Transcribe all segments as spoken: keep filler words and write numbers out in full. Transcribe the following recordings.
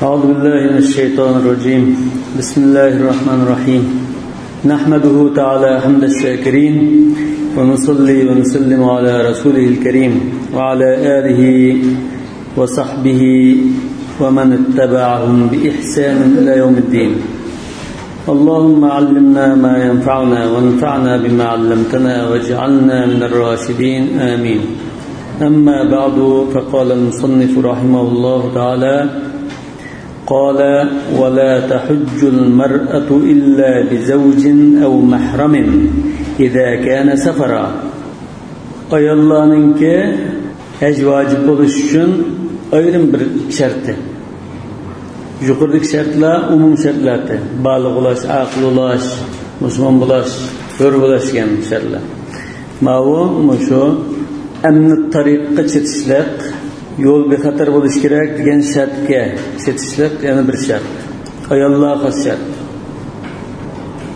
أعوذ بالله من الشيطان الرجيم. بسم الله الرحمن الرحيم. نحمده تعالى حمد الشاكرين، ونصلي ونسلم على رسوله الكريم وعلى آله وصحبه ومن اتبعهم بإحسان إلى يوم الدين. اللهم علمنا ما ينفعنا وانفعنا بما علمتنا واجعلنا من الراشدين. آمين. أما بعد، فقال المصنف رحمه الله تعالى: قال: ولا تحج المرأة إلا بزوج أو محرم إذا كان سفرا. ئاياللارنىڭكى ھەج ۋاجىپ بولۇش ئۈچۈن ئايرىم بىر شەرتى. يۇقىرىدىكى شەرتلەر ئومۇمىي شەرتلەردە. بالىغ بولاش، ئاقىل بولاش، مۇسۇلمان بولاش، ھۆر بولاش دېگەن شەرتلەر. ماۋۇ مۇشۇ ئەمنى تارىققا چېتىشلىق، يول بىخەتەر بولۇش كېرەك دېگەن شەرتكە چېتىشلىق يەنە بىر شەرت. ئاياللارغا خاس شەرت.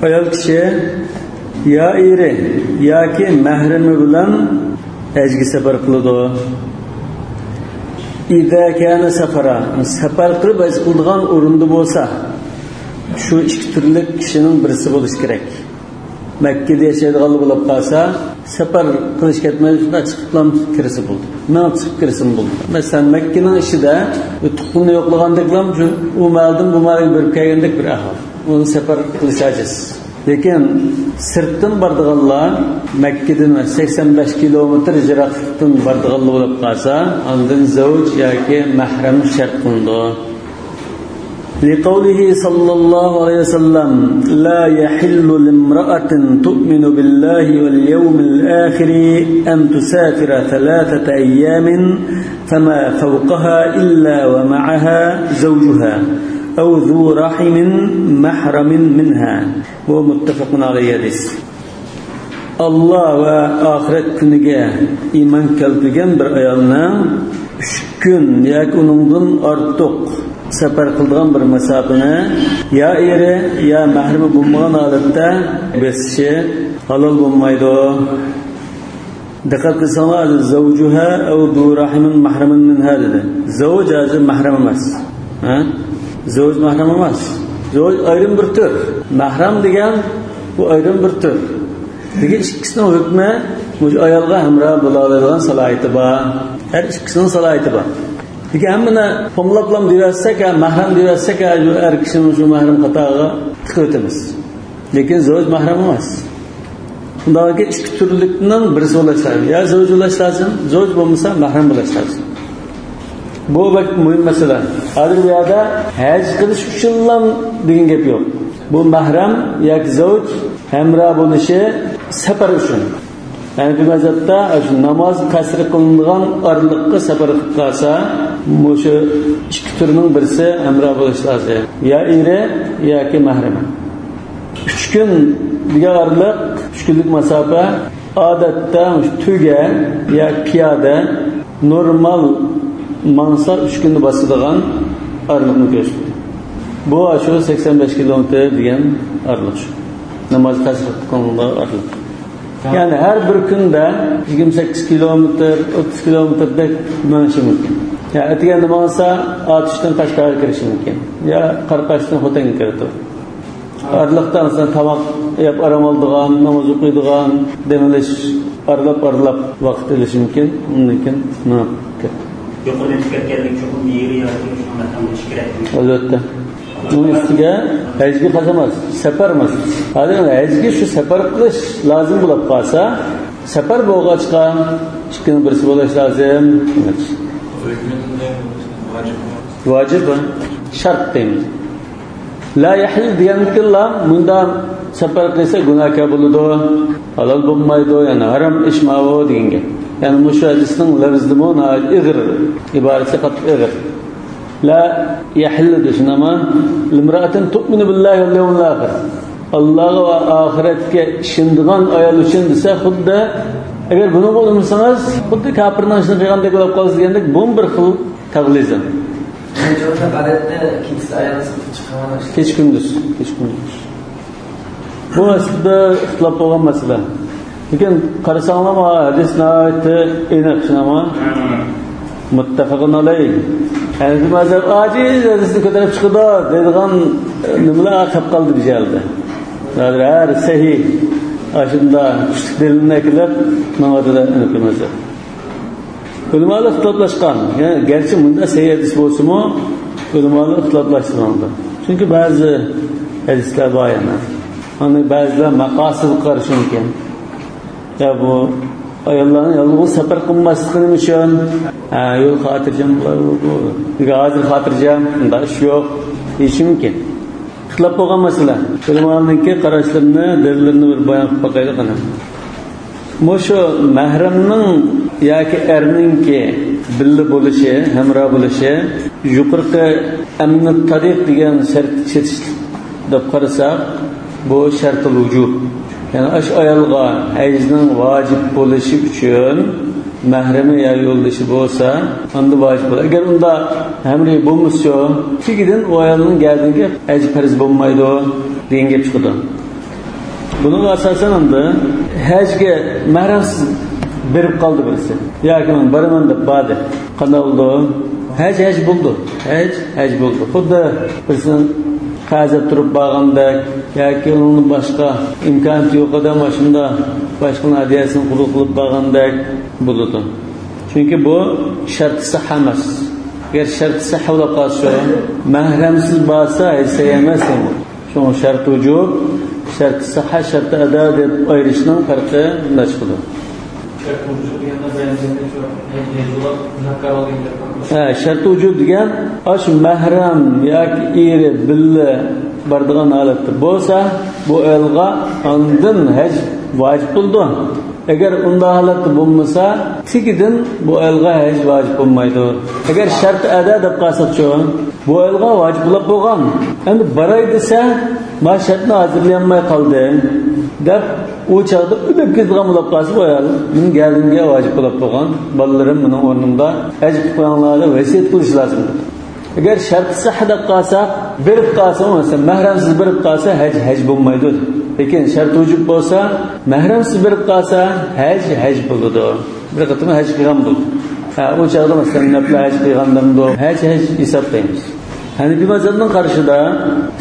ئايال كىشى يا ئېرى ياكى مەھرىمى بىلەن ھەجگە سەپەر قىلىدۇ. ئىزا كانە سەفەرا، سەپەر قىلىپ ھەج قىلىدىغان ئورۇندا بولسا، شۇ ئىككى تۈرلۈك كىشىنىڭ بىرسى بولۇشى كېرەك. مەككىدە ياشايدىغانلار بولۇپ قالسا، سەپەر قىلىش كەتمەي شۇنداق چىقىپلا كىرسە بولىدۇ. مېڭىپ چىقىپ كىرسىمۇ بولىدۇ. مەسىلەن، مەككىنىڭ ئىچىدە تۇغقىنىنى يوقلىغاندەكلا شۇ ئۇ مەھەلدىن بۇ مەھەلگە بېرىپ كەلگەندەك بىر ئەھۋال. ئۇنى سەپەر قىلىش ئاجىز. لېكىن سىرتتىن بارىدىغانلار، مەككىدىن سەكسەن بەش كىلومېتىر يىراقلىقتىن بارىدىغانلار بولۇپ قالسا، ئاندىن زەۋج ياكى مەھرەم شەرت قىلىنىدۇ. لقوله صلى الله عليه وسلم: لا يحل لامرأة تؤمن بالله واليوم الآخر أن تسافر ثلاثة أيام فما فوقها إلا ومعها زوجها أو ذو رحم محرم منها. بۇ مۇتتەپەقۇن ئەلەيھى ھەدىس. ئاللا ۋە ئاخىرەت كۈنىگە ئىمان كەلتۈرگەن بىر ئايالنىڭ ئۈچ كۈن ياكى ئۇنىڭدىن ئارتۇق سەپەر قىلىدىغان بىر مۇساپىرنى يا ئېرى، يا مەھرىمى بولمىغان ھالەتتە بېسىشى ھالال بولمايدۇ. دىققەت قىلساڭلار، ھازىر زەۋجۇھا ئەۋ زۇ رەھىمىن مەھرەمىن مىنھا دېدى. زەۋج ھازىر مەھرەم ئەمەس. ھە؟ زەۋج مەھرەم ئەمەس. زەۋج ئايرىم بىر تۈر. مەھرەم دېگەن بۇ ئايرىم بىر تۈر. لېكىن ئىككىسىنىڭ ھۆكمى مۇشۇ ئايالغا ھەمراھ بولالايدىغان سالاھىيىتى بار. ھەر ئىككىسىنىڭ سالاھىيىتى بار. لېكىن ھەممىنى پوڭلاپلا دېيىۋەتسەك، ھە، مەھرەم دېيىۋەتسەك، ھە، شۇ ئەر كىشىنى شۇ مەھرەم قاتارىغا تىقىۋېتىمىز. لېكىن زەۋج مەھرەم ئەمەس. ئۇنداقكى ئىككى تۈرلۈكنىڭ بىرسى بولۇش لازىم. يا زەۋج بولۇش لازىم، زەۋج بولمىسا مەھرەم بولۇش لازىم. بۇ بەك مۇھىم مەسىلە. ھازىر بۇ يەردە ھەج قىلىش ئۈچۈنلا دېگەن گەپ يوق. بۇ مەھرەم ياكى زەۋج ھەمراھ بولۇشى سەپەر ئۈچۈن. ھەنەفىي مەزھەپتە شۇ ناماز قەسرى قىلىنىدىغان ئارىلىققا سەپەر قىلىپ قالسا، مۇشۇ ئىككى تۈرنىڭ بىرسى ھەمراھ بولۇش لازىم. يا ئېرى ياكى مەھرىمى. ئۈچ كۈن دېگەن ئارىلىق، ئۈچ كۈنلۈك مۇساپە، ئادەتتە مۇشۇ تۆگە يا پىيادە نورمال ماڭسا ئۈچ كۈندە باسىدىغان ئارىلىقنى كۆرسىتىدۇ. بۇ ئاشۇ سەكسەن بەش كىلومېتىر دېگەن ئارىلىق شۇ. ناماز قەسرى قىلغان ئارىلىق. يەنى ھەر بىر كۈندە يىگىرمە سەككىز كىلومېتىر، ئوتتۇز كىلومېتىردەك مېڭىشى مۇمكىن. يا ئەتىگەندە ماڭسا، ئاتۇشتىن قەشقەرگە كىرىشى مۇمكىن. يا قاراقاشتىن خوتەنگە كىرىدۇ. ئارىلىقتا مەسىلەن، تاماق يەپ ئارام ئالىدىغان، ناماز ئوقۇيدىغان، دەم ئېلىش، ئارىلاپ-ئارىلاپ ۋاقىت ئېلىشى مۇمكىن. ئۇندىن كېيىن مېڭىپ كېتىدۇ. يۇقىرىدا ئۆتۈپ كەتكەندەك، چوقۇم ئېرى ياكى شۇنىڭ مەھرەم بولۇشى كېرەكمۇ؟ ئەلۋەتتە. ئۇنىڭ ئۈستىگە ھەجگە خاس ئەمەس، سەپەر مەسىلىسى. ھازىر ھەجگە شۇ سەپەر قىلىش لازىم بولۇپ قالسا، سەپەر بولغاچقا ئىككىنىڭ بىرسى بولۇش لازىم. ۋاجىب، شەرت دەيمىز. لا يحل دېگەندىكىنلا مۇنداق سەپەر قىلسا گۇناھكار بولىدۇ، ھالال بولمايدۇ، يەنى ھارام ئىش ماۋۇ دېگەن گەپ. يەنى مۇشۇ ھەدىسنىڭ لەۋزىمۇ ناھايىتى ئېغىر، ئىبارىسى قاتتىق ئېغىر. لا يحل دېسىنەما، لامرأة تؤمن بالله واليوم الآخر. ئاللاغا ۋە ئاخىرەتكە ئىشىنىدىغان ئايال ئۈچۈن دېسە، خۇددى ئەگەر بۇنى بولمىسىڭىز، خۇددى كاپىرنىڭ ئىشىنى قىلغاندەك بولۇپ قالىسىز دېگەندەك، بۇمۇ بىر خىل تەغلىزم. كېچە كۈندۈز، كېچە كۈندۈز. بۇ ئەسلىدە ئىختىلاپ بولغان مەسىلە. لېكىن قارىساڭلارمۇ، ھەدىس ناھايىتى ئېنىق، شۇنداقمۇ؟ مۇتتەپەقۇن ئەلەيھ. ھەنىفىي مەزھەپ ئاجىز ھەدىسنى كۆتۈرۈپ چىقىدۇ دەيدىغان نېمىلەر كەپ قالدى بۇ يەردە. ھازىر ھەر سەھىھ ئاشۇنداق كۈچلۈك دەلىلنى ئەكېلىپ ماڭىۋاتىدۇ ھەنىفىي مەزھەپ. ئۆلىمالار ئىختىلاپلاشقان. يەنى گەرچە مۇنداق سەھىھ ھەدىس بولسىمۇ، ئۆلىمالار ئىختىلاپلاشقان. چۈنكى بەزى ھەدىسلەر بار يەنە. ئاندىن بەزىلەر ماقاسىدقا قارىشى مۇمكىن. يا بۇ ئاياللارنىڭ يالغۇز سەپەر قىلماسلىقى نېمە ئۈچۈن؟ ھە، يول خاتىرجەم بۇ، بۇ. نېگە ھازىر خاتىرجەم، ئۇنداق ئىش يوق دېيىشى مۇمكىن. ئىختىلاپ بولغان مەسىلە. ئۆلىمانىڭكى قاراشلىرىنى، دەلىللىرىنى بىر بايان قىلىپ باقايلى قېنى. مۇشۇ مەھرەمنىڭ ياكى ئەرنىڭكى بىللە بولۇشى، ھەمراھ بولۇشى يۇقىرىقى ئەمنى تارىق دېگەن شەرت چېتىشلىق دەپ قارىساق، بۇ شەرتۇل ۋۇجۇب. يەنى ئاشۇ ئايالغا ھەجنىڭ ۋاجىپ بولۇشى ئۈچۈن مەھرىمى يا يولدىشى بولسا، ئاندىن ۋاجىپ بولىدۇ. ئەگەر ئۇنداق ھەمراھى بولمىسىچۇ، تېگىدىن ئۇ ئايالنىڭ گەدىنىگە ھەج پەرز بولمايدۇ دېگەن گەپ چىقىدۇ. بۇنىڭغا ئاساسەن ئەمدى ھەجگە مەھرەمسىز بېرىپ قالدى بىرسى. ياكى مەن بارىمەن دەپ باردى. قانداق بولىدۇ؟ ھەج ھەج بولىدۇ. ھەج ھەج بولىدۇ. خۇددى بىرسىنىڭ قەرزەپ تۇرۇپ بارغاندەك ياكى ئۇنىڭ باشقا ئىمكانىيىتى يوق ئادەم ئاشۇنداق باشقىنىڭ ھەدىيەسىنى قوبۇل قىلىپ بارغاندەك بولىدۇ. چۈنكى بۇ شەرتى سىھھە ئەمەس. ئەگەر شەرتى سىھھە بولۇپ قالسا، مەھرەمسىز بارسا ھەج سەھىھ ئەمەس دەيمەن. شۇڭا شەرت ۋۇجۇب، شەرت سىھھە، شەرت ئەدا دەپ ئايرىشنىڭ پەرقى مۇنداق چىقىدۇ. شەرت ۋۇجۇب دېگەندە بەزىلەر شۇ ھەج ۋۇجۇب دەپ ھە، شەرت ۋۇجۇب دېگەن ئاشۇ مەھرەم ياكى ئېرى بىللە بارىدىغان ھالەتتە بولسا، بۇ ئايالغا ئاندىن ھەج ۋاجىپ بولىدۇ. ئەگەر ئۇنداق ھالەتتە بولمىسا، تېگىدىن بۇ ئايالغا ھەج ۋاجىپ بولمايدۇ. ئەگەر شەرت ئەدا دەپ قالساقچۇ، بۇ ئايالغا ۋاجىپ بولۇپ بولغان. ئەمدى باراي دېسە، ما شەرتنى ھازىرلىيالماي قالدىم دەپ، ئۇ چاغدا ئۆلۈپ كېتىدىغان بولۇپ قالسا، بۇ ئايال مېنىڭ گەدىنىمگە ۋاجىپ بولۇپ بولغان، بالىلىرىم مېنىڭ ئورنۇمدا ھەج قىلىپ قويۇڭلار دەپ ۋەسىيەت قىلىشى لازىم. ئەگەر شەرتى سىھھە دەپ قالسا، بېرىپ قالسا، مەسىلەن، مەھرەمسىز بېرىپ قالسا، ھەج ھەج بولمايدۇ. لېكىن شەرتى ۋۇجۇب بولسا، مەھرەمسىز بېرىپ قالسا، ھەج ھەج بولىدۇ. بىر قېتىم ھەج قىلغان بولىدۇ. ھە، ئۇ چاغدا، مەسىلەن، نەپلە ھەج قىلغاندىمدۇ، ھەج ھەج ھېسابلايمىز. ھەنىپىي مەزھەپنىڭ قارىشىدا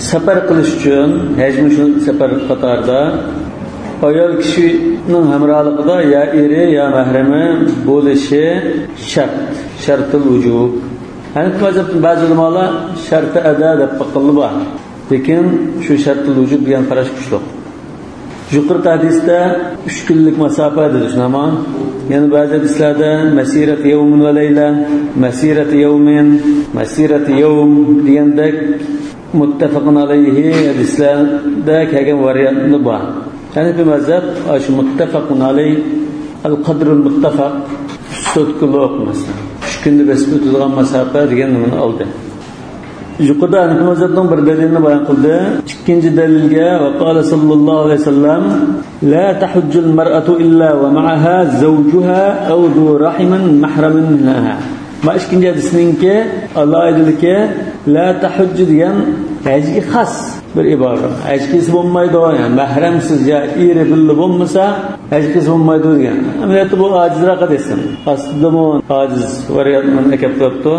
سەپەر قىلىش ئۈچۈن، ھەجمۇ شۇ سەپەر قاتارىدا، ئايال كىشىنىڭ ھەمراھلىقىدا يا ئېرى، يا مەھرىمى بولۇشى شەرت، شەرتۇل ۋۇجۇب. ھەنىپىي مەزھەپتىن بەزى ئۆلىمالار شەرتى ئەدا دەپ باققانلار بار. لېكىن شۇ شەرتۇل ۋۇجۇب دېگەن قاراش كۈچلۈك. يۇقىرىقى ھەدىستە ئۈچ كۈنلۈك مۇساپە دېدى، شۇنداقمۇ؟ يەنە بەزى ھەدىسلەردە مەسىرەتى يەۋمىن ۋە لەيلە، مەسىرەتى يەۋمىن، مەسىرەتى يەۋم دېگەندەك مۇتتەپەقۇن ئەلەيھى ھەدىسلەردە كەلگەن ۋارىيانتلىرى بار. ھەنىپىي مەزھەپ ئاشۇ مۇتتەپەقۇن ئەلەيھ، ئەل قەدرۇل مۇتتەفەق، سوتكىلىق مەسىلەن، ئۈچ كۈندە بېسىپ ئۆتىدىغان مۇساپە دېگەن نېمىنى ئالدى. يۇقىرىدا ھەنىپىي مەزھەپنىڭ بىر دەلىلىنى بايان قىلدى. ئىككىنچى دەلىلگە، ۋە قالە ساللاللاھۇ ئەلەيھى ۋەسەللەم، لا تحج المرأة إلا ومعها زوجها أو ذو رحم محرم منها. ما ئىككىنچى ھەدىسنىڭكى ئالاھىدىلىكى، لا تحج دېگەن ھەجگە خاس بىر ئىبارە. ھەج قىلسا بولمايدۇ، يەنى مەھرەمسىز يا ئېرى بىللە بولمىسا، ھەج قىلسا بولمايدۇ دېگەن. ئەمەلىيەتتە بۇ ئاجىزراق ھەدىس. ئاستىدىمۇ ئاجىز ۋارىيانتنى ئەكەپ قويۇپتۇ.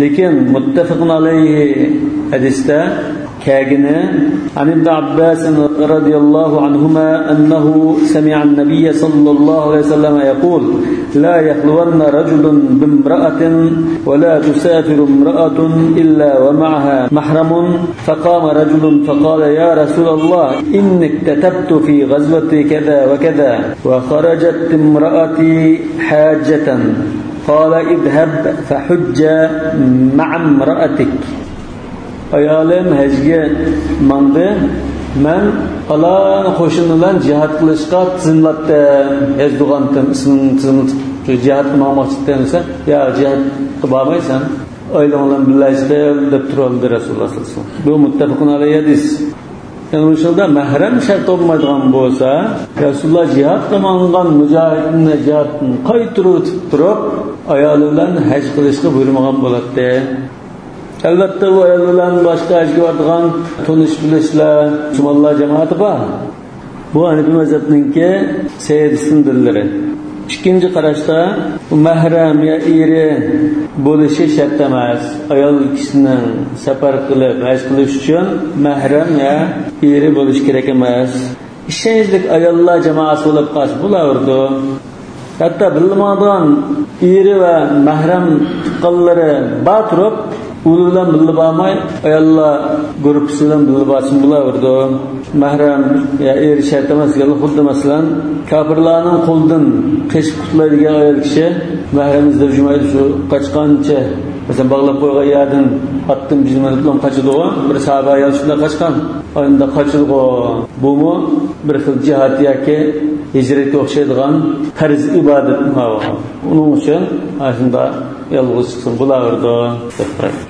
لېكىن مۇتتەپەقۇن ئەلەيھى ھەدىستە كەلگىنى، عن ابن عباس رضي الله عنهما أنه سمع النبي صلى الله عليه وسلم يقول: لا يخلون رجل بامرأة ولا تسافر امرأة إلا ومعها محرم. فقام رجل فقال: يا رسول الله، إني اكتتبت في غزوة كذا وكذا، وخرجت امرأتي حاجة. قال: اذهب فحج مع امرأتك. ئايالىم ھەجگە ماڭدى، مەن پالان قوشۇن بىلەن جىھاد قىلىشقا تىزىملاتتىم، ھەج قىلغانتىم، ئىسمىمنى تىزىملىتىپ، شۇ جىھادقا ماڭماقچىدىم دېسە، ياق، جىھادقا بارمايسەن، ئائىلەڭ بىلەن بىللە ھەج قىل دەپ تۇرۇۋالدى رەسۇلۇللا ساللاللاھۇ ئەلەيھى ۋەسەللەم. بۇ مۇتتەپەقۇن ئەلەيھى ھەدىس. يەنى مۇشۇندا مەھرەم شەرت بولمايدىغان بولسا، رەسۇلۇللا جىھادقا ماڭغان مۇجاھىدنى جىھادتىن قايتۇرۇۋېتىپ تۇرۇپ، ئايالى بىلەن ھەج قىلىشقا بۇيرۇمىغان بولاتتى. ئەلۋەتتە، ئۇ ئايال بىلەن باشقا ھەجگە بارىدىغان تونۇش بىلىشلەر، مۇسۇلمانلار جامائىتى بار. بۇ ھەنىپىي مەزھەپنىڭكى سەھىھ ھەدىستىن دەلىللىرى. ئىككىنچى قاراشتا، مەھرەم يا ئېرى بولۇشى شەرت ئەمەس. ئايال كىشىنىڭ سەپەر قىلىپ ھەج قىلىش ئۈچۈن مەھرەم يا ئېرى بولۇشى كېرەك ئەمەس. ئىشەنچلىك ئاياللار جامائەسى بولۇپ قالسا بولاۋېرىدۇ. ھەتتا بىللە ماڭىدىغان ئېرى ۋە مەھرەم تۇغقانلىرى بار تۇرۇپ، ئۇلار بىلەن بىللە بارماي، ئاياللار گۇرۇپپىسى بىلەن بىللە بارسىمۇ بولاۋېرىدۇ. مەھرەم يا ئېرى شەرت ئەمەس دېگەنلىك خۇددى، مەسىلەن، كاپىرلارنىڭ قولىدىن قېچىپ قۇتۇلاي دېگەن ئايال كىشى مەھرەم ئىزدەپ يۈرمەيدۇ. شۇ قاچقانچە، مەسىلەن، باغلاپ قويغان يەردىن ئاتتىن بىزمىنىپ قاچىدىغۇ. بىر ساھابە ئايال شۇنداق قاچقان. ئاينىدا قاچىدىغۇ. بۇمۇ بىر خىل جىھاد ياكى ھىجرەتكە ئوخشايدىغان پەرز ئىبادەت. ئۇنىڭ ئۈچۈن ئاشۇنداق يالغۇز چىقسىمۇ بولاۋېرىدۇ، دەپ قارايدۇ.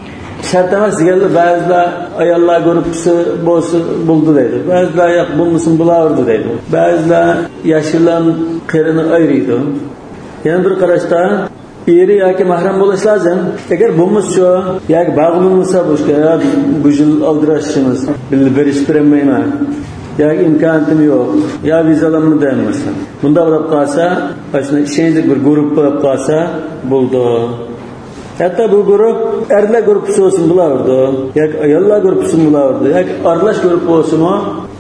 شەرت ئەمەس دېگەنلەر، بەزىلەر ئاياللار گۇرۇپپىسى بولسا بولدى دەيدۇ. بەزىلەر ياق، بولمىسىمۇ بولاۋېرىدۇ دەيدۇ. بەزىلەر ياش بىلەن قېرىنى ئايرىيدۇ. يەنە بىر قاراشتا، ئېرى ياكى مەھرەم بولۇش لازىم. ئەگەر بولمىسىچۇ، ياكى باغلىنمىسا، بۇ ئىشقا، يا بۇ يىل ئالدىراشىمىز، بىللە بېرىشىپ بېرەلمەيمەن، ياكى ئىمكانىيىتىم يوق، يا ۋىزا ئالالمىدىم، مەسىلەن. بۇنداق بولۇپ قالسا، ئاشۇنداق ئىشەنچلىك بىر گۇرۇپپا بولۇپ قالسا بولىدۇ. ھەتتا بۇ گۇرۇپ ئەرلەر گۇرۇپپىسى بولسىمۇ بولاۋېرىدۇ، ياكى ئاياللار گۇرۇپپىسىمۇ بولاۋېرىدۇ، ياكى ئارىلاش گۇرۇپپا بولسىمۇ،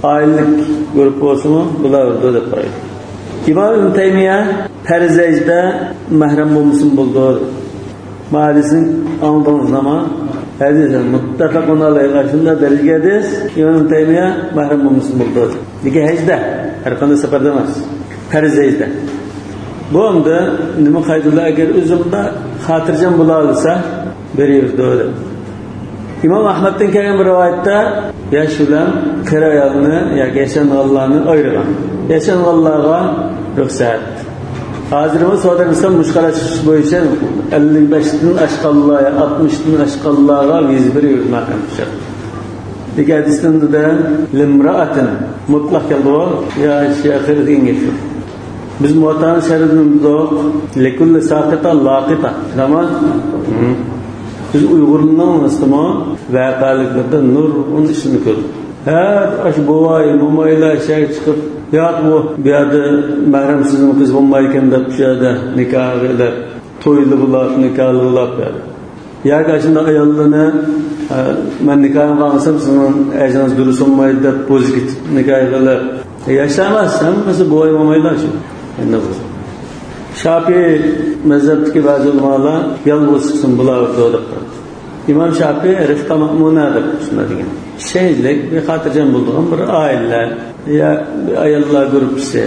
ئائىلىلىك گۇرۇپپا بولسىمۇ بولاۋېرىدۇ، دەپ قارايدۇ. ئىمام ئىبن تەيمىيە پەرز ھەجدە مەھرەم بولمىسىمۇ بولىدۇ. ما ھەدىسنى ئاڭلىدىڭىزلارمۇ؟ ھەدىس مۇتتەپەقۇن ئەلەيھ، شۇنداق دەرىجىگە ھەدىس، ئىمام ئىبن تەيمىيە مەھرەم بولمىسىمۇ بولىدۇ. لېكىن ھەجدە، ھەر قانداق سەپەردە ئەمەس. پەرز ھەجدە. بۇ ئەمدى نېمە قايدىدا، ئەگەر ئۆزۈمدە خاتىرجەم بولاۋالسا، بېرىۋېرىدۇ، دەپ. ئىمام ئەھمەدتىن كەلگەن بىر رىۋايەتتە ياش بىلەن قېرى ئايالنى ياكى ياشانغانلارنى ئايرىغان. ياشانغانلارغا رۇخسەت. ھازىرمۇ سودىرىسلام مۇشۇ قاراش بويىچە ئەللىك بەشتىن ئاشقانلار يا ئاتمىشتىن ئاشقانلارغا ۋىزا بېرىۋېرىدۇ، مەھرەم كىشىلەر. لېكىن ھەدىستىن دېدى، لىمرائەتىن، مۇتلەق كەلدىغۇ، يا ئىش يا قېرى دېگەن گەپ يوق. بىز مۇۋەتتانىڭ شەرھىدىن بىلدۇق، لىكۇللى ساقىتە لاقىتە. تامام. بىز ئۇيغۇرلارنىڭ نېمىسىدىمۇ ۋەقەلىكلەردە نۇرغۇن ئىشلارنى كۆردۇق. ھەر ئاشۇ بوۋاي، مومايلار شەھەرگە چىقىپ، ياق، بۇ، بۇ يەردە مەھرەمسىز قىز بولمايدىكەن دەپ، شۇ يەردە نىكاھ قىلىپ، تويلار بولۇپ، نىكاھلار بولۇپ، ياكى ئاشۇنداق ئاياللارنى، ئە، مەن نىكاھىمغا ئالمىسام، سىزنىڭ ھەجىڭىز دۇرۇس بولمايدۇ دەپ، بوزۇپ كېتىپ نىكاھ قىلىپ، ياشلار ئەمەس، ھەممىسى بوۋاي مومايلار شۇ. ئەمدى بۇ شاپىئىي مەزھەپتىكى بەزى ئۆلىمالار يالغۇز چىقسىمۇ بولاۋېرىدۇ دەپ قالدى. ئىمام شاپىئىي رىفقا مەئمۇنە دەپ شۇنداق دېگەن. ئىشەنچلىك، بىر خاتىرجەم بولىدىغان بىر ئائىلىلەر، يا بىر ئاياللار گۇرۇپپىسى،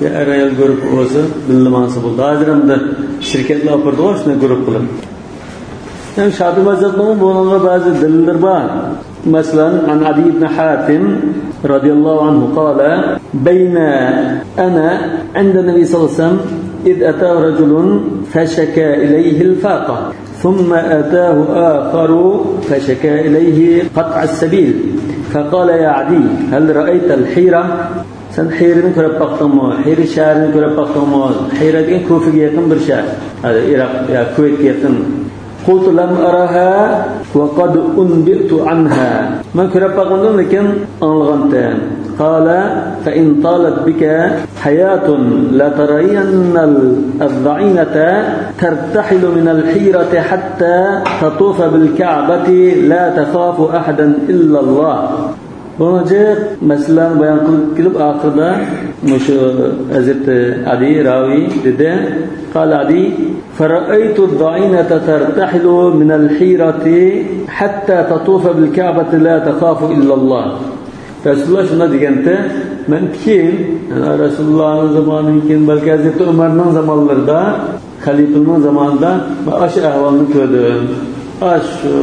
يا ئەر-ئايال گۇرۇپپا بولسا، بىللە ماڭسا بولىدۇ. ھازىر ئەمدى شىركەتلەر ئاپىرىدىغۇ شۇنداق گۇرۇپپا قىلىپ. يەنى شاپىئىي مەزھەپنىڭ بۇنىڭغا بەزى دەلىللىرى بار. مەسىلەن، عن عدي بن حاتم رضي الله عنه قال: بين أنا عند النبي صلى الله عليه وسلم إذ أتاه رجل فشكا إليه الفاقة، ثم أتاه آخر فشكا إليه قطع السبيل، فقال: يا عدي، هل رأيت الحيرة؟ سەن ھىرانى كۆرۈپ باقتىڭمۇ؟ ھىرا شەھىرىنى كۆرۈپ باقتىڭمۇ؟ ھىرا دېگەن كۇفىگە يېقىن بىر شەھەر. ھازىر ئىراق يا كۇۋەيتكە يېقىن. قلت: لم أرها وقد أنبئت عنها. مەن كۆرۈپ باقمىدىم، لېكىن ئاڭلىغانتىم. قال: فإن طالت بك حياة لترين الضعينة ترتحل من الحيرة حتى تطوف بالكعبة لا تخاف أحدا إلا الله. بۇنىڭ جىق مەسىلىلەرنى بايان قىلىپ كېلىپ، ئاخىرىدا مۇشۇ ھەزرىتى ئەدى راۋى دېدى، قال ئەدى: فرأيت الضعينة ترتحل من الحيرة حتى تطوف بالكعبة لا تخاف إلا الله. رەسۇلۇللا شۇنداق دېگەنتى، مەن كېيىن، يەنى رەسۇلۇللانىڭ زامانىدىن كېيىن، بەلكى ھەزرىتى ئۆمەرنىڭ زامانلىرىدا، خەلىپىنىڭ زامانىدا مەن ئاشۇ ئەھۋالنى كۆردۈم. ئاشۇ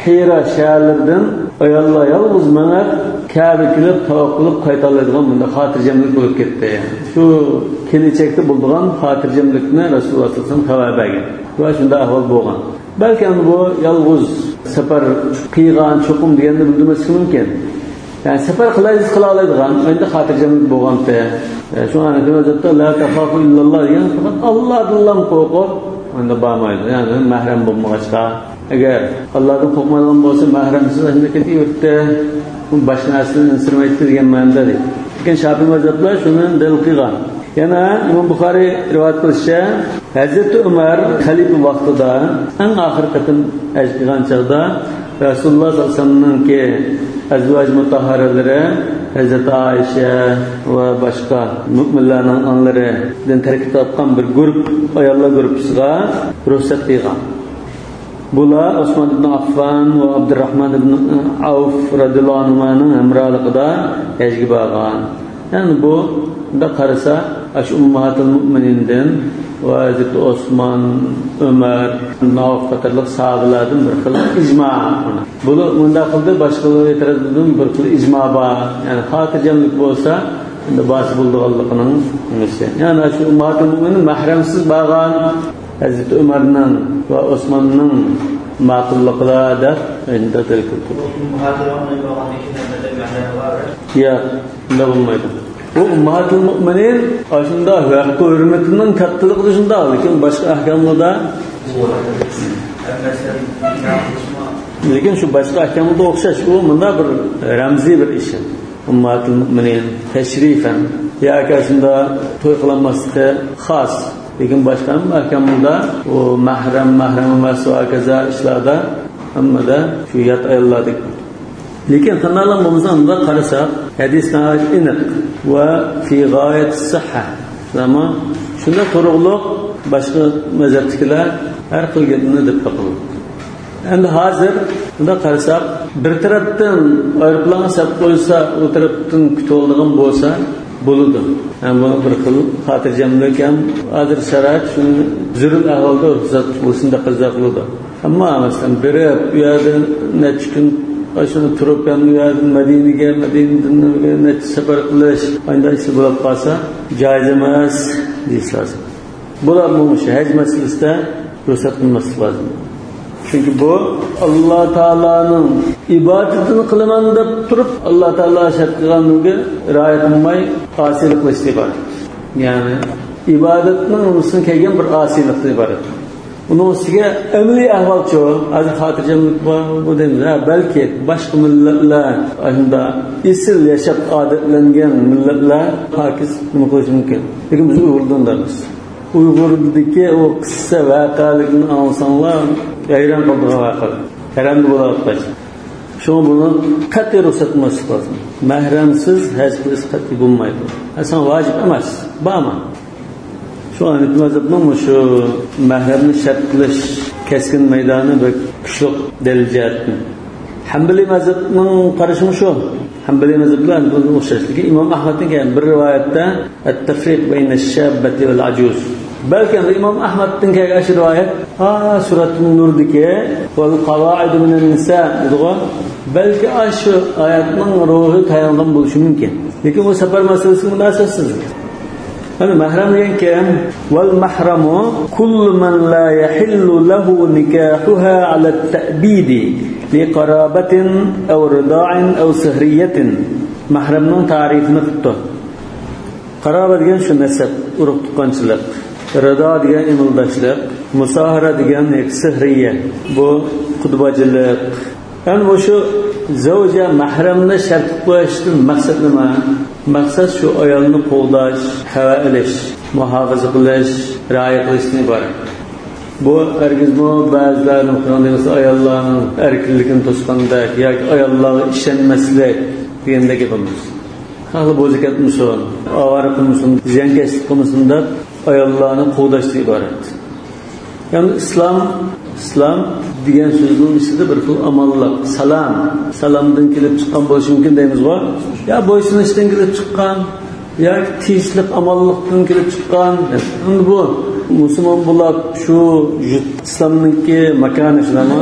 ھىرا شەھەرلىرىدىن ئاياللار يالغۇز مېڭىپ، كەبە كېلىپ، تاۋاپ قىلىپ قايتالايدىغان بۇنداق خاتىرجەملىك بولۇپ كەتتى. شۇ كېلىچەكتە بولىدىغان خاتىرجەملىكنى رەسۇلۇللا سەللەللاھۇ ئەلەيھى ۋەسەللەم خەۋەر بەرگەن. ۋە شۇنداق ئەھۋال بولغان. بەلكى ئەمدى بۇ يالغۇز سەپەر قىلغان چوقۇم دېگەننى بىلدۈرمەسلىكى مۇمكىن. يەنى سەپەر قىلاي دېسە قىلالايدىغان، ئەمدى خاتىرجەملىك بولغانتى. ئە، شۇڭا ئەنە ھەزرەتتە لا تخافوا إلا الله دېگەن، پەقەت ئاللادىنلا قورقۇپ، ئەمدى بارمايدۇ. يەنى مەھرەم بولمىغاچقا. ئەگەر ئاللادىن قورقمايدىغان بولسا، مەھرەمسىز ئەمدى كېتىۋېرىتتى. باشقا نەرسىدىن ئەنسىرىمەيتتى دېگەن مەنىدە دەيدۇ. لېكىن شاپىئىي مەزھەپلەر شۇنى دەلىل قىلغان. يەنە ئىمام بۇخارىي رىۋايەت قىلىشىچە، ھەزرىتى ئۆمەر خەلىپە ۋاقتىدا ئەڭ ئاخىرقى قېتىم ھەج قىلغان چاغدا رەسۇلۇللا ساللاللاھۇ ئەلەيھى ۋەسەللەمنىڭكى ئەزۋاج مۇتەھھەرەلىرى ھەزرىتى ئائىشە ۋە باشقا مۆمىنلەرنىڭ ئانىلىرىدىن تەركىب تاپقان بىر گۇرۇپ، ئاياللار گۇرۇپپىسىغا رۇخسەت قىلغان. بۇلار ئوسمان ئىبن ئاففان ۋە ئابدۇرراھمان ئىبن ئەۋف رەزىياللاھۇ ئەنھۇمانىڭ ھەمراھلىقىدا ھەجگە بارغان. يەنى بۇ، بۇنداق قارىسا، ئاشۇ ئۇمماھاتۇل مۇئمىنىندىن ۋە ھەزرىتى ئوسمان، ئۆمەر، ئابدۇرراھمان ئەۋف قاتارلىق ساھابىلاردىن بىر خىل ئىجما. بۇلار مۇنداق قىلدى، باشقىلار ئېتىراز قىلدىمۇ بىر خىل ئىجما بار. يەنى خاتىرجەملىك بولسا، ئەمدى بارسا بولىدىغانلىقىنىڭ نېمىسى. يەنى شۇ ئۇمماھاتۇل مۇئمىنىن مەھرەمسىز بارغان، ھەزرىتى ئۆمەرنىڭ ۋە ئوسماننىڭ ماقۇللۇقىدا دەپ ئەندە دەلىل كەلتۈردى. ياق، شۇنداق بولمايدۇ. بۇ ئۇمماھاتۇل مۇئمىنىن ئاشۇنداق ھەققى ھۆرمىتىنىڭ كاتتىلىقىدا شۇنداق، لېكىن باشقا ئەھكاملاردا، لېكىن شۇ باشقا ئەھكاملاردا ئوخشاش، ئۇ مۇنداق بىر رەمزىي بىر ئىش. ئۇمماھاتۇل مۇئمىنىن تەشرىفەن ياكى شۇنداق توي قىلالماسلىقى خاس. لېكىن باشقا ھەممە ئەھكاملاردا ئۇ مەھرەم، مەھرەم ئەمەس ۋە ھاكازا ئىشلاردا ھەممىدە شۇ يات ئاياللاردەك. لېكىن قانداقلا بولمىسۇن، ئۇنداق قارىساق، ھەدىس ناھايىتى ئېنىق ۋە في غاية الصحة. ئەمما شۇنداق تۇرۇقلۇق، باشقا مەزھەپتىكىلەر ھەر خىل گەپنى دەپ باقىدۇ. ئەمدى ھازىر بۇنداق قارىساق، بىر تەرەپتىن ئايروپىلانغا سەپ قويسا، ئۇ تەرەپتىن كۈتۈۋالىدىغان بولسا، بولىدۇ. ھەم بۇ بىر خىل خاتىرجەملىك ھەم ھازىر شارائىت شۇنى زۆرۈر ئەھۋالدا رۇخسەت قىلسۇن دەپ قىلسا قىلىدۇ. ئەمما مەسىلەن، بېرىپ، ئۇ يەردە نەچچە كۈن ئاشۇنى تۇرۇپ، يەنە ئۇ يەردىن مەدىنىگە، مەدىنىدىن نەچچە سەپەر قىلىش، ئانداق ئىشلار بولۇپ قالسا، جائىز ئەمەس دېيىش لازىم. بۇلار مۇشۇ ھەج مەسىلىسىدە رۇخسەت قىلماسلىق لازىم. چۈنكى بۇ ئاللا تائالانىڭ ئىبادىتىنى قىلىمەن دەپ تۇرۇپ، ئاللا تائالا شەرت قىلغانغا رىئايە قىلماي ئاسىيلىق قىلىشتىن ئىبارەت. يەنى ئىبادەتنىڭ ئۈستىگە كەلگەن بىر ئاسىيلىقتىن ئىبارەت. ئۇنىڭ ئۈستىگە ئەمەلىي ئەھۋالچۇ، ھازىر خاتىرجەملىك بار، بۇ دەيمىز. ھە، بەلكى باشقا مىللەتلەر، ئاشۇنداق ئېسىل ياشاپ ئادەتلەنگەن مىللەتلەر پاكىز نېمە قىلىشى مۇمكىن. لېكىن بىز ئۇيغۇردا ئۇنداق ئەمەس. ئۇيغۇردىكى ئۇ قىسسە ۋەقەلىكنى ئاڭلىساڭلار، ھەيران قالىدىغان ۋەقەلەر. ھەرەمدە بولۇۋاتقاچ. شۇڭا بۇنى قەتئىي رۇخسەت قىلماسلىق لازىم. مەھرەمسىز ھەج قىلىش قەتئىي بولمايدۇ. ھە، ساڭا ۋاجىپ ئەمەس، بارما. شۇڭا ھەنىپىي مەزھەپنىڭ مۇشۇ مەھرەمنى شەرت قىلىش كەسكىن مەيدانى بەك كۈچلۈك دەلىل جەھەتتىن. ھەنبىلىي مەزھەپنىڭ قارىشىمۇ شۇ. ھەنبىلىي مەزھەپ بىلەن بۇنىڭ ئوخشاشلىقى. ئىمام ئەھمەدنىڭ كەينى بىر رىۋايەتتە التفريق بين الشابة والعجوز. بەلكى ئىمام ئەھمەدتىن كەلگەن ئاشۇ رىۋايەت، ھا، سۈرەتۇن نۇردىكى والقواعد من النساء دېدىغۇ. بەلكى ئاشۇ ئايەتنىڭ روھى تايانغان بولۇشى مۇمكىن. لېكىن بۇ سەپەر مەسىلىسى مۇناسىۋەتسىز. يەنى مەھرەم دېگەن كىم؟ والمحرم كل من لا يحل له نكاحها على التأبيد لقرابة أو رضاع أو سهرية. مەھرەمنىڭ تەرىپىنى قىپتۇ. قارابە دېگەن شۇ نەسەب، ئۇرۇق تۇغقانچىلىق. رىدا دېگەن ئىمىلداشلىق. مۇساھىرە دېگەن سېھرىيە، بۇ قۇدباجىلىق. يەنى مۇشۇ زەۋجە، مەھرەمنى شەرت قىلىپ قويۇشتىن مەقسەت نېمە؟ مەقسەت شۇ ئايالنى قوغداش، خەۋەر ئېلىش، مۇھاپىزە قىلىش، رىئايە قىلىشتىن ئىبارەت. بۇ ھەرگىزمۇ بەزىلەرنىڭ قىلغان دېمىسە ئاياللارنىڭ ئەركىنلىكىنى توسقاندەك ياكى ئاياللارغا ئىشەنمەسلىك دېگەندەك گەپ ئەمەس. خەقنى بوزەك ئەتمىسۇن، ئاۋارە قىلمىسۇن، زىيانكەشلىك قىلمىسۇن دەپ ئاياللارنى قوغداشتىن ئىبارەت. يەنى ئىسلام، ئىسلام دېگەن سۆزنىڭ ئىچىدە بىر خىل ئامانلىق، سالام، سالامدىن كېلىپ چىققان بولۇشى مۇمكىن دەيمىزغۇ. يا بويسۇنۇشتىن كېلىپ چىققان، ياكى تىنچلىق، ئامانلىقتىن كېلىپ چىققان. ئەمدى بۇ مۇسۇلمان بولاپ شۇ يۇرت ئىسلامنىڭكى ماكانى شۇنداقمۇ؟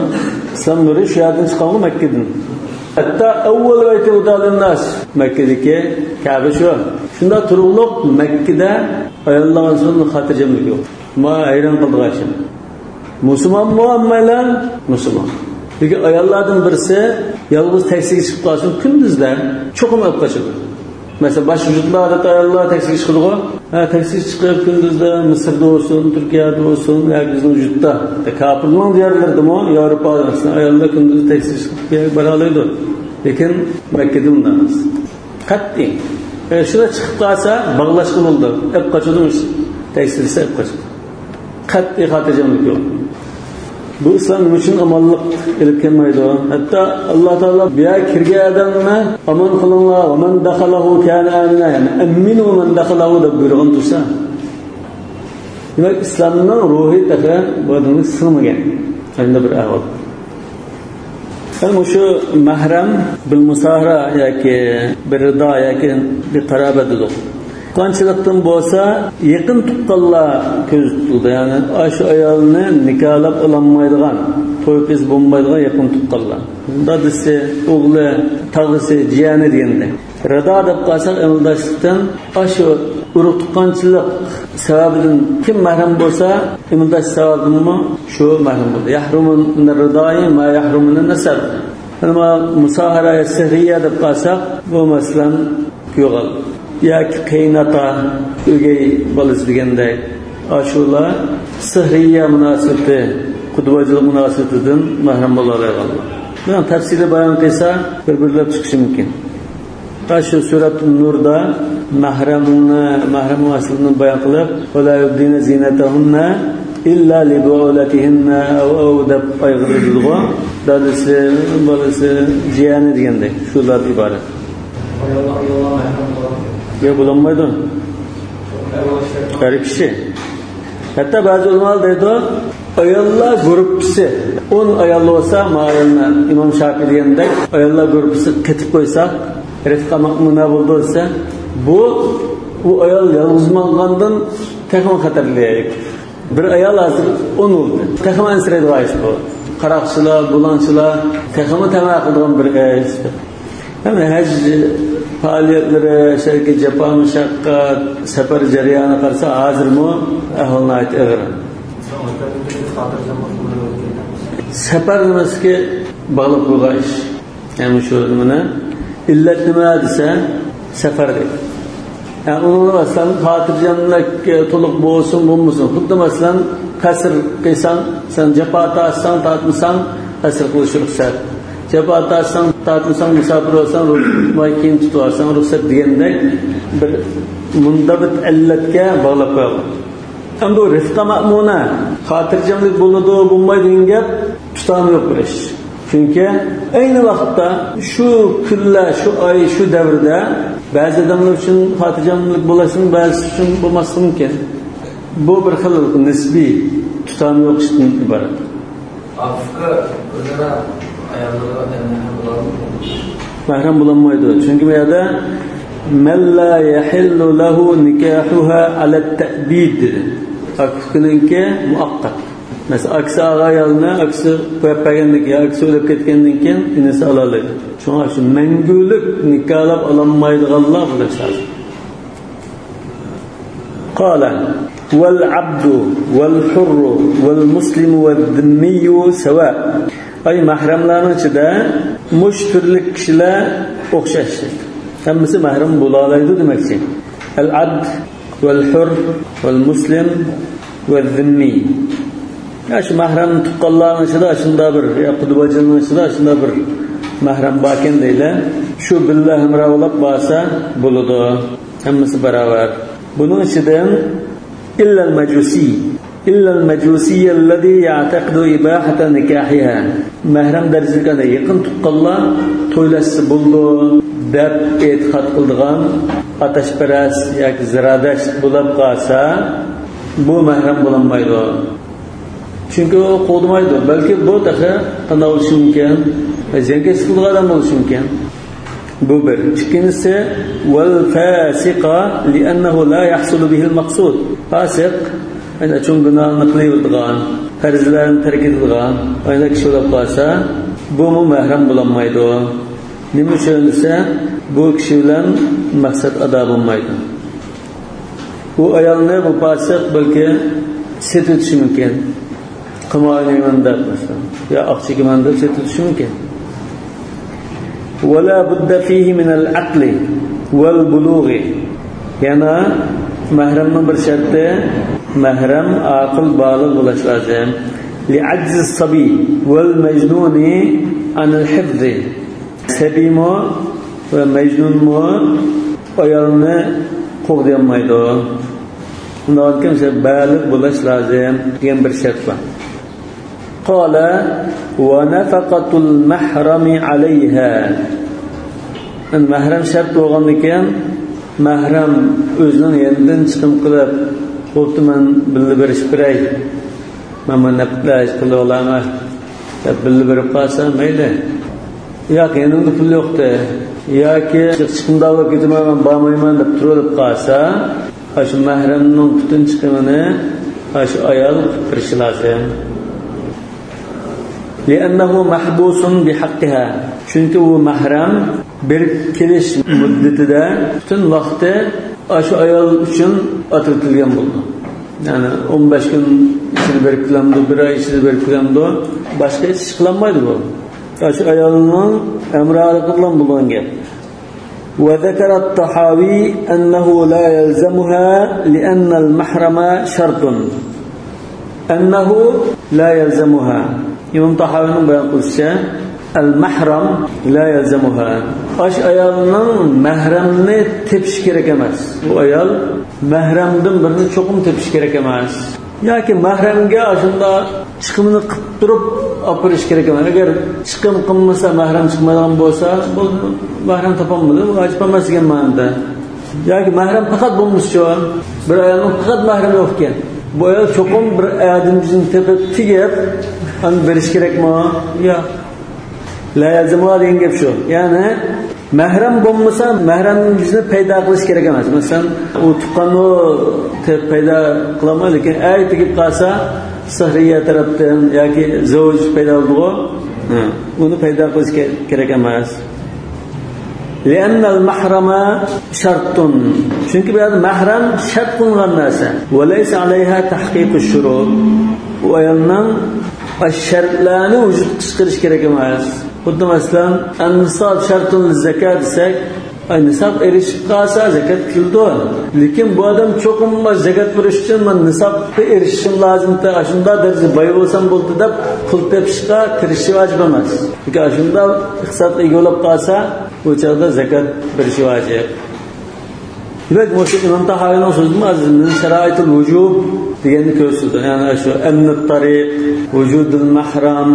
ئىسلام نۇرى شۇ يەردىن چىققانغۇ، مەككىدىن. ھەتتا ئەۋۋەل بەيتى ھۇدا لىنناس، مەككىدىكى كەبە شۇ. شۇنداق تۇرۇقلۇق مەككىدە ئاياللارغا خاتىرجەملىك يوق. ما ھەيران قالىدىغان ئىش. مۇسۇلمانمۇ ھەممەيلەن؟ مۇسۇلمان. لېكىن ئاياللاردىن بىرسى يالغۇز تەكسىگە چىقىپ قالسۇن، كۈندۈزدە چوقۇم ئېلىپ قاچىدۇ. مەسىلەن، باشقا يۇرتلاردا ئاياللار تەكسىگە چىقىدىغۇ. ھە، تەكسىگە چىقىپ كۈندۈزدە مىسىردا بولسۇن، تۈركىيەدە بولسۇن ياكى بىزنىڭ يۇرتتا، كاپىرنىڭ دىيارلىرىدىمۇ، ياۋروپادا مەسىلەن، ئاياللار كۈندۈز تەكسىگە چىقىپ بىر يەرگە بارالايدۇ. لېكىن مەككىدە ئۇنداق ئەمەس. قەتئىي. ئە، شۇنداق چىقىپ قالسا، باغلاشقا بولىدۇ. ئەپ قاچىدۇ، تەكشۈرسە ئەپ قاچىدۇ. قەتئىي خاتىرجەملىك يوق. بۇ ئىسلام نېمە ئۈچۈن ئامانلىق ئېلىپ كەلمەيدۇ؟ ھەتتا ئاللا تائالا بۇ يەرگە كىرگەن ئادەمنى ئامان قىلىڭلار، «ۋە مەن دەخەلەھۇ كانە ئامىنا»، يەنى «ئەممىنۇ مەن دەخەلەھۇ» دەپ بۇيرۇغان تۇرسا. دېمەك، ئىسلامنىڭ روھى تېخى بۇ ئادەمگە سىڭمىگەن. ئەمدى بىر ئەھۋال. مۇشۇ مەھرەم بىل مۇساھىرە ياكى بىر رىدا ياكى بىر قارابەت دېدۇق. تۇغقانچىلىقتىن بولسا يېقىن تۇغقانلار كۆزدە تۇتۇلىدۇ. يەنى ئاشۇ ئايالنى نىكاھلاپ ئالالمايدىغان، توي قىز بولمايدىغان يېقىن تۇغقانلار. دادىسى، ئوغلى، تاغىسى، جىيەنى دېگەندەك. رىدا دەپ قالساق، ئەمەلداشلىقتىن ئاشۇ ئۇرۇق تۇغقانچىلىق سەۋەبىدىن كىم مەھرەم بولسا، ئەمەلداش سەۋەبىدىنمۇ شۇ مەھرەم بولىدۇ. يەھرۇمۇ مىنەر رىدائى ما يەھرۇمۇ مىنەن نەسەب. ئەمما مۇساھىرە سىھرىيە دەپ قالساق، بۇ مەسىلەن يوغان ياكى قېيىنئاتا، ئۆگەي بالىسى دېگەندەك، ئاشۇلار سىھرىيە مۇناسىۋىتى، قۇدۋاجىلىق مۇناسىۋىتىدىن مەھرەم بولالايدىغانلار. بۇنىڭ تەپسىلىي بايان قىلسا، بىر-بىرلەپ چىقىشى مۇمكىن. ھە، شۇ سۈرەتۇن نۇردا مەھرەمنى، مەھرەم مەسىلىسىنى بايان قىلىپ، «ولا يبدين زينتهن إلا لبعولتهن أو، أو» دەپ ئايرىلىدىغۇ. دادىسى، بالىسى، جىيەنى دېگەندەك، شۇلاردىن ئىبارەت. يا، بولالمايدۇ. ئەر كىشى. ھەتتا بەزى ئۆلىمالار دەيدۇ، ئاياللار گۇرۇپپىسى ئون ئايال بولسا، ماۋۇلارنى ئىمام شاپىي دېگەندەك ئاياللار گۇرۇپپىسى قېتىپ قويساق، رىفقا مەئمۇنە بولىدۇ دېسە، بۇ، بۇ ئايال يالغۇز ماڭغاندىن تېخىمۇ خەتەرلىك. بىر ئايال ھازىر ئون بولدى. تېخىمۇ ئەنسىرەيدىغان ئىش بۇ. قاراقچىلار، بۇلاڭچىلار تېخىمۇ تەمە قىلىدىغان بىر ئىش. ھەم ھەج پائالىيەتلىرى، شەرقىي جاپا مۇشەققەت، سەپەر جەريانى قارىسا، ھازىرمۇ ئەھۋال ناھايىتى ئېغىر. سەپەر نېمىسىكى باغلىق بولغان ئىش. يەنى شۇ نېمىنى، ئىللەت نېمە دېسە، سەپەر دەيدۇ. يەنى ئۇنىڭدا مەسىلەن، خاتىرجەملىك، ئە، تولۇق بولسۇن، بولمىسۇن. خۇددى مەسىلەن، قەسىر قىلساڭ، سەن جاپا تارتساڭ، تارتمىساڭ، قەسىر قىلىش رۇخسەت. جاپا تارتساڭ، تارتمىساڭ، مۇساپىر بولساڭ، رۇ-، ماي كىيىم تۇتۇۋالساڭ رۇخسەت دېگەندەك بىر مۇندەبىت ئىللەتكە باغلاپ قويغان. ئەمدى رىفقا مەئمۇنە، خاتىرجەملىك بولىدۇ، بولمايدۇ دېگەن گەپ تۇتامى يوق بىر ئىش. چۈنكى ئەينى ۋاقىتتا شۇ كۈنلەر، شۇ ئاي، شۇ دەۋردە بەزى ئادەملەر ئۈچۈن خاتىرجەملىك بولۇشى، بەزىسى ئۈچۈن بولماسلىقى مۇمكىن. بۇ بىر خىل نىسبىي، تۇتامى يوق ئىشتىن ئىبارەت. ئاكا-ئۇكا ئۆزئارا ئاياللىرىغا مەھرەم بولالمايدۇ. مەھرەم بولالمايدۇ. چۈنكى بۇ يەردە «مەن لا يەھىللۇ لەھۇ نىكاھۇھا ئەلەت تەئبىد» دېدى. ئاكا-ئۇكىنىڭكى مۇئەققەت. مەسىلەن، ئاكىسى ئاغا ئايالنى ئاكىسى قويۇپ بەرگەندىن كېيىن، ئاكىسى ئۆلۈپ كەتكەندىن كېيىن ئىنىسى ئالالايدۇ. شۇڭا شۇ مەڭگۈلۈك نىكاھلاپ ئالالمايدىغانلار بولۇش لازىم. قال: والعبد والحر والمسلم والذمي سواء. ئەي، مەھرەملەرنىڭ ئىچىدە مۇشۇ تۈرلۈك كىشىلەر ئوخشاش. ھەممىسى مەھرەم بولالايدۇ دېمەكچى. العبد والحر والمسلم والذمي. يا شۇ مەھرەم تۇغقانلارنىڭ ئىچىدە شۇنداق بىر، يا قۇدۋاجىلنىڭ ئىچىدە شۇنداق بىر مەھرەم باركەن دەيلى. شۇ بىللە ھەمراھ بولاپ بارسا بولىدۇ. ھەممىسى باراۋەر. بۇنىڭ ئىچىدىن إلا المجوسي، إلا المجوسي الذي يعتقد إباحة نكاحها. مەھرەم دەرىجىدىكى يېقىن تۇغقانلار تويلاشسا بولىدۇ دەپ ئېتىقاد قىلىدىغان ئاتاشپەرەس ياكى زىرادەشت بولۇپ قالسا، بۇ مەھرەم بولالمايدۇ. چۈنكى ئۇ قوغدىمايدۇ. بەلكى بۇ تېخى قانداق بولۇشى مۇمكىن؟ زىيانكەشلىك قىلىدىغان ئادەم بولۇشى مۇمكىن. بۇ بىر. ئىككىنچىسى، والفاسق لأنه لا يحصل به المقصود. پاسىق، يەنى چوڭ گۇناھلارنى قىلىۋېرىدىغان، پەرزلەرنى تەرك ئېتىدىغان، ئاينا كىشى بولۇپ قالسا، بۇمۇ مەھرەم بولالمايدۇ. نېمە ئۈچۈن دېسە، بۇ كىشى بىلەن مەقسەت ئادا بولمايدۇ. بۇ ئايالنى بۇ پاسىق بەلكى سېتىۋېتىشى مۇمكىن. قىمار ئوينايمەن دەپ، مەسىلەن، يا ئاقچا ئېكىمەن دەپ سېتىۋېتىشى مۇمكىن. ولا بد فيه من العقل والبلوغ. يەنە مەھرەمنىڭ بىر شەرتى، مەھرەم ئاقىل بالىغ بولۇش لازىم. لعجز الصبي والمجنون عن الحفظ. سەبىيمۇ ۋە مەجنۇنمۇ ئايالنى قوغدىيالمايدۇ. ئۇنداق كىم بالىغ بولۇش لازىم دېگەن بىر شەرت بار. قال ونفقة المحرم عليها. مەھرەم شەرت بولغاندىكىن، مەھرەم ئۆزىنىڭ يېنىدىن چىقىم قىلىپ، بوپتۇ، مەن بىللە بېرىشىپ بېرەي، مەن مانا نەپقىلەش قىلىۋالامەن دەپ بىللە بېرىپ قالسا مەيلى. ياق، يېنىمدا پۇل يوقتى ياكى چىقىمدا بولۇپ كېتىمەن، مەن بارمايمەن دەپ تۇرۇۋېلىپ قالسا، ئاشۇ مەھرەمنىڭ پۈتۈن چىقىمىنى ئاشۇ ئايال قىلىپ بېرىشى لازىم. لأنه محبوس بحقها. چۈنكى ئۇ مەھرەم بېرىپ كېلىش مۇددىتىدە پۈتۈن ۋاقتى ئاشۇ ئايال ئۈچۈن ئاتىۋېتىلگەن بولىدۇ. يەنى ئون بەش كۈن ئىچىدە بېرىپ كېلەمدۇ، بىر ئاي ئىچىدە بېرىپ كېلەمدۇ، باشقا ھېچ ئىش قىلالمايدۇ بۇ. ئاشۇ ئايالنىڭ ھەمراھلىقى بىلەن بولغان گەپ. وذكر الطحاوي أنه لا يلزمها لأن المحرم شرط. أنه لا يلزمها. ئىمام تاھاۋىنىڭ بايان قىلىشىچە، المحرم لا يلزمها. ئاشۇ ئايالنىڭ مەھرەمنى تېپىشى كېرەك ئەمەس. بۇ ئايال مەھرەمدىن بىرنى چوقۇم تېپىشى كېرەك ئەمەس. ياكى مەھرەمگە ئاشۇنداق چىقىمنى قىلىپ تۇرۇپ ئاپىرىش كېرەك ئەمەس. ئەگەر چىقىم قىلمىسا، مەھرەم چىقمايدىغان بولسا، بولدى، مەھرەم تاپالمىدى، ۋاجىپ ئەمەس دېگەن مەنىدە. ياكى مەھرەم پەقەت بولمىسىچۇ، بىر ئايالنىڭ پەقەت مەھرىمى يوق ئىكەن، بۇ ئايال چوقۇم بىر ئادەمدىن تېپىپ تېگىپ ئاندىن بېرىش كېرەكمۇ؟ ياق. لا يلزمها دېگەن گەپ شۇ. يەنى مەھرەم بولمىسا، مەھرەمدىن پەيدا قىلىش كېرەك ئەمەس. مەسىلەن، ئۇ تۇغقانمۇ تېگىپ پەيدا قىلالمايدۇ، لېكىن ئەر تېگىپ قالسا، سېھرىيە تەرەپتىن ياكى زەۋج پەيدا بولىدىغۇ، ھە، ئۇنى پەيدا قىلىش كېرەك ئەمەس. لأن المحرم شرط. چۈنكى بۇ يەردە مەھرەم شەرت قىلىنغان نەرسە. وليس عليها تحقيق الشروط. ئۇ ئايالنىڭ شەرتلەرنى ۋۇجۇدقا چىقىرىش كېرەك ئەمەس. خۇددى مەسىلەن، النصاب شرط للزكاة دېسەك، ئاي، نىساب ئېرىشىپ قالسا زەكەت كېلىدۇ. لېكىن بۇ ئادەم چوقۇم زەكەت بېرىش ئۈچۈن مەن نىسابقا ئېرىشىشىم لازىم، ئاشۇنداق دەرىجىدە باي بولسام بولدى دەپ پۇل تېپىشقا تىرىشىشى ۋاجىپ ئەمەس. چۈنكى ئاشۇنداق ئىقتىسادقا ئىگە بولۇپ قالسا، بۇ چاغدا زەكەت بېرىشى ۋاجىپ. دېمەك، مۇشۇ ئىمام تاھاۋىنىڭ سۆزىدىن ھازىر من شرائط الوجوب دېگەننى كۆرسىتىدۇ. يەنى شۇ أمن الطريق، وجود المحرم،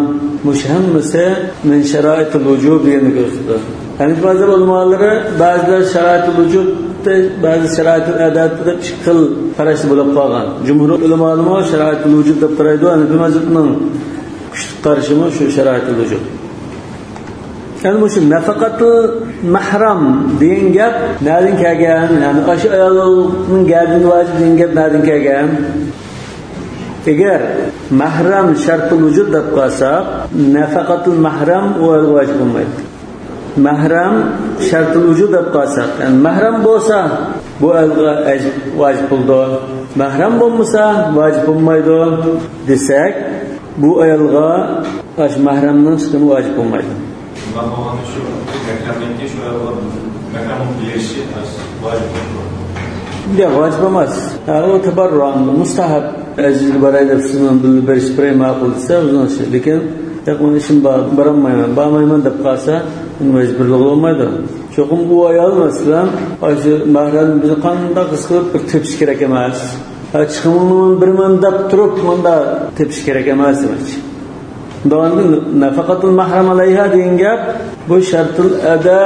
مۇشۇ ھەممىسى من شرائط الوجوب دېگەننى كۆرسىتىدۇ. ھەنىفىي مەزھەپ ئۆلىمالىرى بەزىلەر شرائط الوجوب، بەزى شرائط الأداء دەپ ئىككى خىل قاراشتا بولۇپ قالغان. جۇمھۇر ئۆلىمالىرىمۇ شرائط الوجوب دەپ قارايدۇ. ھەنىفىي مەزھەپنىڭ كۈچلۈك قارىشىمۇ شۇ شرائط الوجوب. يەنى مۇشۇ نەفەقەتۇل مەھرەم دېگەن گەپ نەدىن كەلگەن؟ يەنى ئاشۇ ئايالنىڭ گەدىنىگە ۋاجىپ دېگەن گەپ نەدىن كەلگەن؟ ئەگەر مەھرەم شەرتۇل ۋۇجۇد دەپ قالساق، نەفەقەتۇل مەھرەم ئۇ ئايالغا ۋاجىپ بولمايدۇ. مەھرەم شەرتۇل ۋۇجۇد دەپ قالساق، يەنى مەھرەم بولسا بۇ ئايالغا ھەج ۋاجىپ بولىدۇ، مەھرەم بولمىسا ۋاجىپ بولمايدۇ دېسەك، بۇ ئايالغا ئاشۇ مەھرەمنىڭ چىقىمى ۋاجىپ بولمايدۇ. شۇنداق بولغاندا شۇ مەھرەمنىڭكى شۇ ئايالغا مەھرەم بولۇپ بېرىشى ۋاجىپ بولىدۇ. ياق، ۋاجىپ ئەمەس. ھە، ئۇ تەبەررۇئەن، مۇستەھەب. ئەزىزگە باراي دەپ سىزنىڭ بىللە بېرىشىپ بېرەي، ماقۇل دېسە، ئۆزىنىڭ ئىشى. لېكىن، ياق، مېنىڭ ئىشىم بار، بارالمايمەن، بارمايمەن دەپ قالسا، ئۇنى مەجبۇرلىغىلى بولمايدۇ. چوقۇم ئۇ ئايال، مەسىلەن، ئاشۇ مەھرەم بىزنى قانداق قىلىپ بىر تېپىش كېرەك ئەمەس. ھە، چىقىمىڭنى بېرىمەن دەپ تۇرۇپ مۇنداق تېپىش كېرەك ئەمەس دېمەكچى. داۋامىدا نەفەقەتۇل مەھرەم ئەلەيھا دېگەن گەپ، بۇ شەرتۇل ئەدا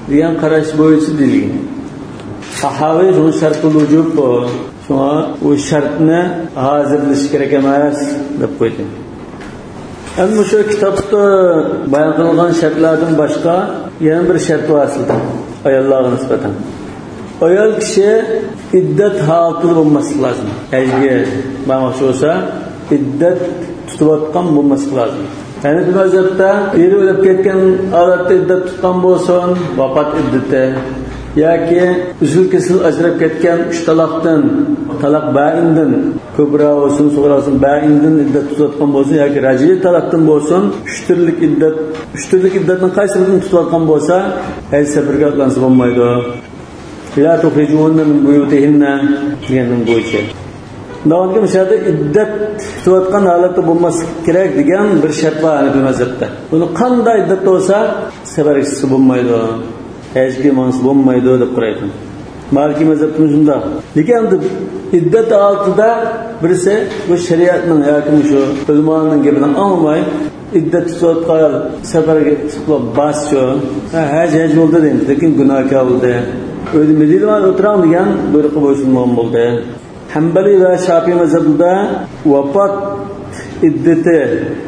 دېگەن قاراش بويىچە دېيىلگەن. ساھاۋى شۇڭا شەرتۇل ۋۇجۇب بۇ. شۇڭا ئۇ شەرتنى ھازىرلىشى كېرەك ئەمەس دەپ قويدى. ئەمدى مۇشۇ كىتابتا بايان قىلىنغان شەرتلەردىن باشقا يەنە بىر شەرت بار ئەسلىدە ئاياللارغا نىسبەتەن. ئايال كىشى ئىددەت ھالىتىدە بولماسلىقى لازىم. ھەجگە بارماقچى بولسا، ئىددەت تۇتۇۋاتقان بولماسلىقى لازىم. ھەنەفىي مەزھەپتە ئېرى ئۆلۈپ كەتكەن ھالەتتە ئىددەت تۇتقان بولسۇن، ۋاپات ئىددىتى، ياكى ئۈزۈل-كېسىل ئاجراپ كەتكەن ئۈچ تالاقتىن، تالاق بائىندىن، كۇبرا بولسۇن، سۇغرا بولسۇن، بائىندىن ئىددەت تۇتۇۋاتقان بولسۇن ياكى رەجئىي تالاقتىن بولسۇن، ئۈچ تۈرلۈك ئىددەت، ئۈچ تۈرلۈك ئىددەتنىڭ قايسى بىرىنى تۇتۇۋاتقان بولسا، ھەج سەپىرىگە ئاتلانسا بولمايدۇ. لا تخرجوهن من بيوتهن دېگەننىڭ بويىچە. داۋاملىق مۇشۇ يەردە ئىددەت تۇتۇۋاتقان ھالەتتە بولماسلىق كېرەك دېگەن بىر شەرت بار ھەنەفىي مەزھەپتە. بۇنى قانداق ئىددەت بولسا، سەپەرگە چىقسا بولمايدۇ. ھەجگە ماڭسا بولمايدۇ دەپ قارايدۇ. مالىكىي مەزھەپتىمۇ شۇنداق. لېكىن ئەمدى ئىددەت ھالىتىدە بىرسى بۇ شەرىئەتنىڭ ياكى مۇشۇ ئۆلىمانىڭ گېپىنى ئاڭلىماي، ئىددەت تۇتۇۋاتقان سەپەرگە چىقىپ بارسىچۇ، ھە، ھەج، ھەج بولدى دەيمىز، لېكىن گۇناھكار بولدى. ئۆيدە مەدىنىدە ئولتۇراڭ دېگەن بۇيرۇققا بويسۇنمىغان بولدى. ھەنبەلىي ۋە شاپىئىي مەزھەپلەردە ۋاپات ئىددىتى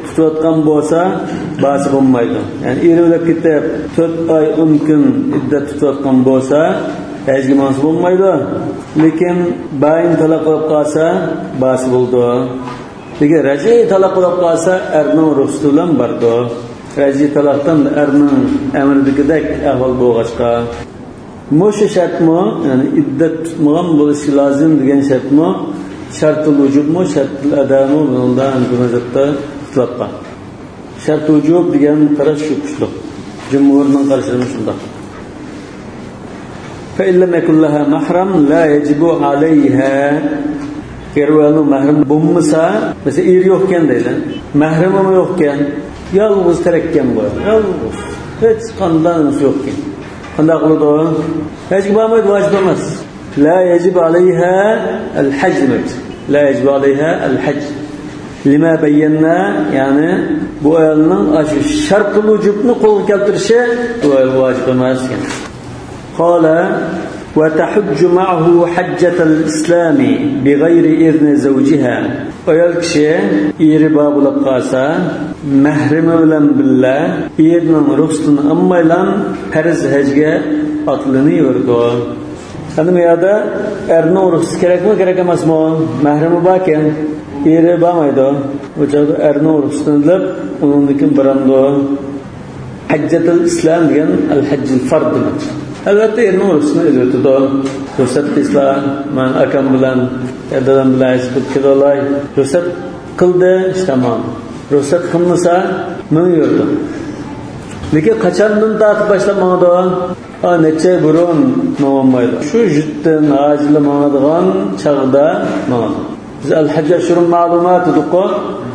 تۇتۇۋاتقان بولسا، بارسا بولمايدۇ. يەنى ئېرى ئۆلۈپ كېتىپ، تۆت ئاي، ئون كۈن ئىددەت تۇتۇۋاتقان بولسا، ھەجگە ماڭسا بولمايدۇ. لېكىن بائىن تالاق بولۇپ قالسا، بارسا بولىدۇ. لېكىن رەجئىي تالاق بولۇپ قالسا، ئەرنىڭ رۇخسىتى بىلەن بارىدۇ. رەجئىي تالاقتىن ئەرنىڭ ئەمرىدىكىدەك ئەھۋال بولغاچقا. مۇشۇ شەرتمۇ، يەنى ئىددەت تۇتمىغان بولۇشى لازىم دېگەن شەرتمۇ، شەرتۇل ۋۇجۇبمۇ، شەرتۇل ئەدامۇ، بۇنىڭدا ھەنەفىي مەزھەپتە ئىختىلاپ بار. شەرتۇل ۋۇجۇب دېگەن قاراش شۇ كۈچلۈك. جۇمھۇرنىڭ قارىشىمۇ شۇنداق. فإن لم يكن لها محرم لا يجب عليها. ئەگەر ئۇ ئايالنىڭ مەھرىمى بولمىسا، مەسىلەن، ئېرى يوقكەن دەيلى. مەھرىمىمۇ يوقكەن. يالغۇز تەرەككەن بۇ. يالغۇز. ھېچقانداق نېمىسى يوقكەن. قانداق قىلىدۇ؟ ھەجگە بارمايدۇ، ۋاجىپ ئەمەس. لا يجب عليها الحج دېمەكچى. لا يجب عليها الحج. لما بينا، يەنى بۇ ئايالنىڭ ئاشۇ شەرتۇل ۋۇجۇبنى قولغا كەلتۈرۈشى بۇ ئايالغا ۋاجىپ ئەمەس دېگەن. قال: وتحج معه حجة الإسلام بغير إذن زوجها. ئايال كىشى ئېرى بار بولۇپ قالسا، مەھرىمى بىلەن بىللە ئېرىنىڭ رۇخسىتىنى ئالمايلا پەرز ھەجگە ئاتلىنىۋېرىدۇ. ئەمدى بۇ يەردە ئەرنىڭ رۇخسىتى كېرەكمۇ، كېرەك ئەمەسمۇ؟ مەھرىمى باركەن، ئېرى بارمايدۇ. بۇ چاغدا ئەرنىڭ رۇخسىتىنى ئېلىپ، ئۇنىڭدىن كېيىن بارامدۇ؟ حجة الإسلام دېگەن الحج الفرض دېمەكچى. ئەلۋەتتە، ئېرىنىڭ رۇخسىتىنى ئېلىۋېتىدۇ. رۇخسەت قىلسا، مەن ئاكام بىلەن، دادام بىلەن ھەج قىلىپ كېلىۋالاي. رۇخسەت قىلدى، ئىشتە ماڭدى. رۇخسەت قىلمىسا، مېڭىۋېرىدۇ. لېكىن قاچاندىن تارتىپ باشلاپ ماڭىدۇ؟ ھا، نەچچە ئاي بۇرۇن ماڭالمايدۇ. شۇ جۈتتىن ھاجىلار ماڭىدىغان چاغدا ماڭىدۇ. بىز ئەل ھەجج ئەشھۇرۇن مەلۇمات دېدۇققۇ،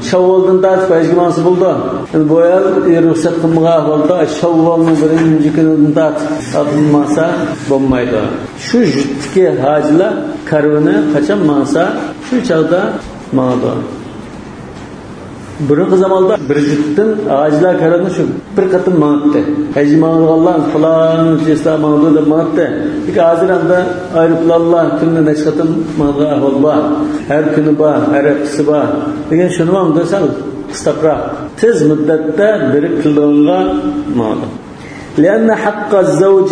شاۋۋالدىن تارتىپ ھەجگە ماڭسا بولىدۇ. ئەمدى بۇ ئايال ئېرى رۇخسەت قىلمىغان ئەھۋالدا شاۋۋالنىڭ بىرىنچى كۈنىدىن تارتىپ ئاتلىنىپ ماڭسا بولمايدۇ. شۇ جۈتتىكى ھاجىلار كارۋىنى قاچان ماڭسا، شۇ چاغدا ماڭىدۇ. بۇرۇنقى زاماندا بىر جۈتتىن ھاجىلار كارۋىنى شۇ بىر قېتىم ماڭاتتى. ھەجگە ماڭىدىغانلار پالان جىنسلار ماڭىدۇ دەپ ماڭاتتى. لېكىن ھازىر ئەمدى ئايروپىلانلار كۈندە نەچچە قېتىم ماڭىدىغان ئەھۋال بار. ھەر كۈنى بار، ھەر ھەپتىسى بار. لېكىن شۇنىمۇ ئەمدى سەل قىستاپراق، تېز مۇددەتتە بېرىپ كېلىدىغانغا ماڭىدۇ. لأن حق الزوج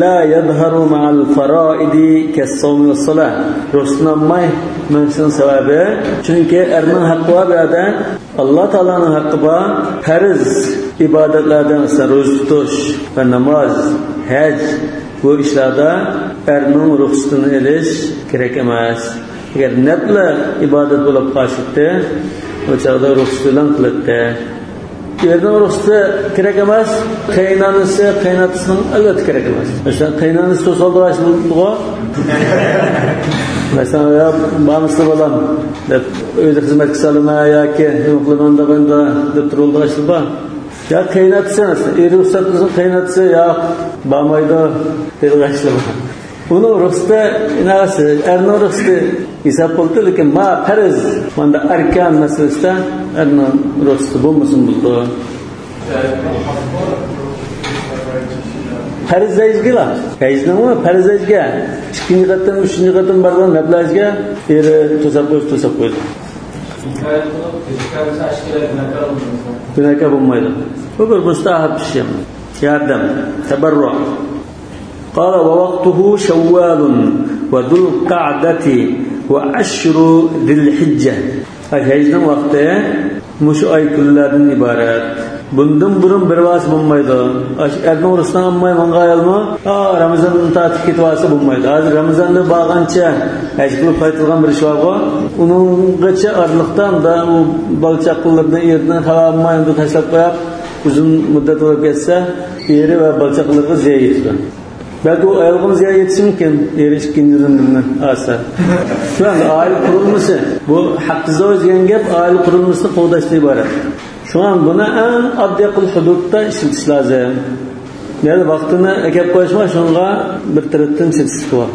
لا يظهر مع الفرائض كالصوم والصلاة. رۇخسىتىنى ئالماي مېڭىشنىڭ سەۋەبى، چۈنكى ئەرنىڭ ھەققى بار بۇ يەردە، ئاللا تائالانىڭ ھەققى بار. پەرز ئىبادەتلەردىن، مەسىلەن، روزا تۇتۇش ۋە ناماز، ھەج، بۇ ئىشلاردا ئەرنىڭ رۇخسىتىنى ئېلىش كېرەك ئەمەس. ئەگەر نەپلە ئىبادەت بولۇپ قالسىتى، ئۇ چاغدا رۇخسىتى بىلەن قىلاتتى. ئېرىنىڭ رۇخسىتى كېرەك ئەمەس، قېيىنئانىسى، قېيىنئاتىسىنىڭ ئەلۋەتتە كېرەك ئەمەس. مەسىلەن، قېيىنئانىسى توسالدىغان ئىش بولىدىغۇ. مەسىلەن، يا بارمىسىلا بالام دەپ، ئۆيدە خىزمەتكە سالىمەن ياكى نېمە قىلىمەن دەپ، دەپ تۇرۇلىدىغان ئىشلار بار. يا قېيىنئاتىسى، مەسىلەن، ئېرى رۇخسەت قىلسۇن، قېيىنئاتىسى ياق، بارمايدۇ دەيدىغان ئىشلار بار. ئۇنىڭ رۇخسىتى ئىناۋەتسىز، ئەرنىڭ رۇخسىتى ھېساب بولىدۇ، لېكىن ما پەرز، ماندا ئەركان مەسىلىسىدە ئەرنىڭ رۇخسىتى بولمىسىمۇ بولىدۇ. پەرز ھەجگىلا، ھەجنىڭمۇ پەرز ھەجگە ئىككىنچى قېتىم، ئۈچىنچى قېتىم بارغان نەپلى ھەجگە ئېرى توساپ قويسا، توساپ قويىدۇ. گۇناھكار بولمايدۇ. بۇ بىر مۇستەھەب ئىش، ياردەم، تەبەررۇ. قال: ووقته شوال وذو القعدة وعشر ذي الحجة. ھەجنىڭ ۋاقتى مۇشۇ ئاي كۈنلەردىن ئىبارەت. بۇندىن بۇرۇن بېرىۋالسا بولمايدۇ. ئاش-، ئەرنىڭ رۇخسىتىنى ئالماي ماڭغان ئايالمۇ، ئا، رامىزاندىن تارتىپ كېتىۋالسا بولمايدۇ. ھازىر رامىزاندا بارغانچە ھەج قىلىپ قايتىدىغان بىر ئىش بارغۇ. ئۇنىڭغىچە ئارىلىقتا ئۇندا ئۇ بالا-چاقىلىرىدىن، ئېرىدىن خەۋەر ئالماي ئۇندا تاشلاپ قويۇپ، ئۇزۇن مۇددەت بولۇپ كەتسە، ئېرى ۋە بالا-چاقىلىرىغا زىيان يېتىدۇ. بەلكى ئۇ ئايالغىمۇ زىيان يېتىشى مۇمكىن، ئېرى ئىككىنچىدىن بىرنى ئالسا. شۇڭا ئائىلە قۇرۇلمىسى، بۇ ھەققى زەۋج دېگەن گەپ ئائىلە قۇرۇلمىسىنى قوغداشتىن ئىبارەت. شۇڭا بۇنى ئەڭ ئاددىي قىل ھۇدۇدتا ئىشلىتىش لازىم. يەنى ۋاقتىنى ئەكەپ قويۇشما، شۇنىڭغا بىر تەرەپتىن چېتىشلىق بار.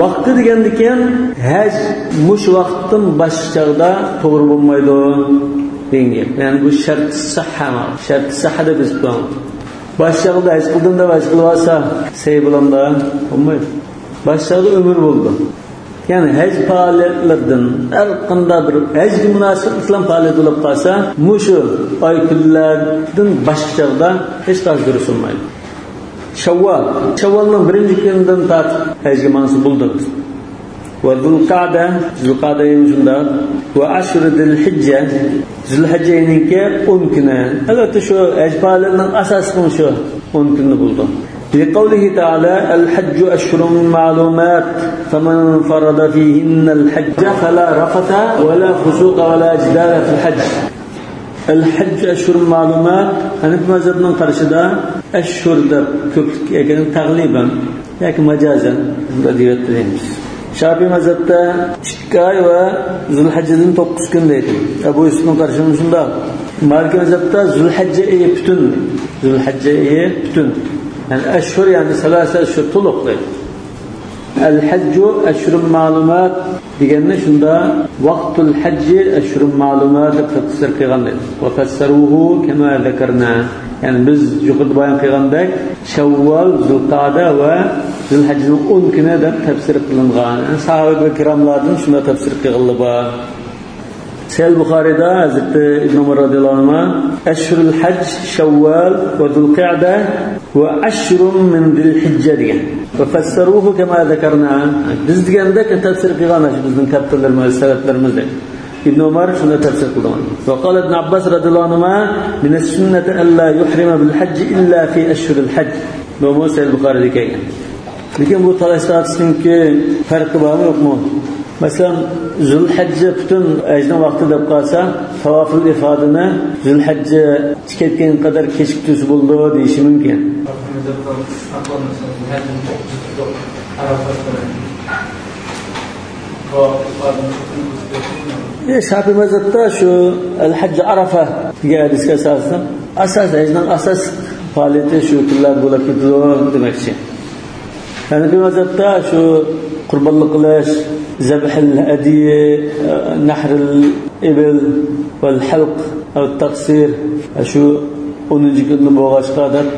ۋاقتى دېگەندىكىن، ھەج مۇشۇ ۋاقىتتىن باشقا چاغدا توغرا بولمايدۇ دېگەن گەپ. يەنى بۇ شەرتى سەھھە، شەرتى سەھھە دەپ يېزىپ قويۇڭ. باشقا چاغدا ھەج قىلدىم دەپ ھەج قىلىۋالسا، سەي بولامدا؟ بولمايدۇ. باشقا چاغدا ئۆمۈر بولىدۇ. يەنى ھەج پائالىيەتلىرىدىن ھەر قانداق بىر ھەجگە مۇناسىۋەتلىك پائالىيەت بولۇپ قالسا، مۇشۇ ئاي كۈنلەردىن باشقا چاغدا ھېچقانداق دۇرۇس بولمايدۇ. شەۋۋال. شەۋۋالنىڭ بىرىنچى كۈنىدىن تارتىپ ھەجگە ماڭسا بولىدۇ. ۋە زۇلقەدە، زۇلقەدە يىلى شۇنداق. ۋە ئەشھۇرۇ زۇلھىججە، زۇلھىججە ئېيىنىڭكى ئون كۈنى. ئەلۋەتتە، شۇ ھەج پائالىيىتىنىڭ ئاساسلىقى شۇ ئون كۈنى بولىدۇ. لقوله تعالى: الحج أشهر معلومات، فمن فرض فيهن الحج فلا رفث ولا فسوق ولا جدال في الحج. الحج أشهر معلومات، ھەنەفىي مەزھەپنىڭ قارىشىدا ئەشھۇر دەپ كۆپلۈك ئەكەن، تەغلىبەن ياكى ماجازەن بۇندا دېيىۋەتتى دەيمىز. شافىئىي مەزھەپتە ئىككى ئاي ۋە زۇلھەججىدىن توققۇز كۈن دەيدۇ. ئەبۇ يۈسۈپنىڭ قارىشىدا شۇنداق. مالىكىي مەزھەپتە زۇلھەججە ئېيى پۈتۈن. زۇلھەججە ئېيى پۈتۈن. يەنى ئەشھۇر، يەنى سەلاسە ئەشھۇر، تولۇق دەيدۇ. الحج أشهر معلومات دېگەننى شۇندا ۋاقتۇل ھەججى ئەشھۇرۇن مەلۇمات دەپ تەپسىر قىلغان دەيدۇ. وفسروه كما ذكرنا. يەنى بىز يۇقىرىدا بايان قىلغاندەك، شەۋۋال، زۇلقەدە ۋە زۇلھەججىنىڭ ئون كۈنى دەپ تەپسىر قىلىنغان. يەنى ساھابە كىراملاردىن شۇنداق تەپسىر قىلغانلار بار. سەھىھ بۇخارىدا ھەزرىتى ئىبن ئۆمەر رەزىياللاھۇ ئەنھۇما، «أشهر الحج شوال وذو القعدة وعشر من ذي الحجة» دېگەن. «وفسروه كما ذكرنا». بىز دېگەندەك تەپسىر قىلغان، شۇ بىزنىڭ كەپتىرلىرىمىز، سەلەفلىرىمىز دەپ. ئىبن ئۆمەر شۇنداق تەپسىر قىلغان. وقال ابن عباس رضي الله عنهما: «من السنة ألا يحرم بالحج إلا في أشهر الحج». بۇمۇ سەھىھ بۇخارىدا كەلگەن. لېكىن بۇ تالاش تارتىشنىڭكى پەرقى بارمۇ، يوقمۇ؟ مەسىلەن، زۇلھەججە پۈتۈن ھەجنىڭ ۋاقتى دەپ قالسا، تاۋافۇل ئىفادىنى زۇلھەججە كەتكەن قەدەر كېچىكتۈرسە بولىدۇ دېيىشى مۇمكىن. ئە، شافىئىي مەزھەپتە شۇ ئەل-ھەججۇ ئارافا دېگەن ھەدىسكە ئاساسەن، ئاساس، ھەجنىڭ ئاساس پائالىيىتى شۇ كۈنلەردە بولۇپ كېتىدۇ دېمەكچى. ھەنەفىي مەزھەپتە شۇ قۇربانلىق قىلىش، زەبھىل ھەدىيى، نەھرىل ئىبىل ۋەل ھەلق ۋەت تەقسىر، شۇ ئونىنچى كۈندىن بولغاچقا دەپ.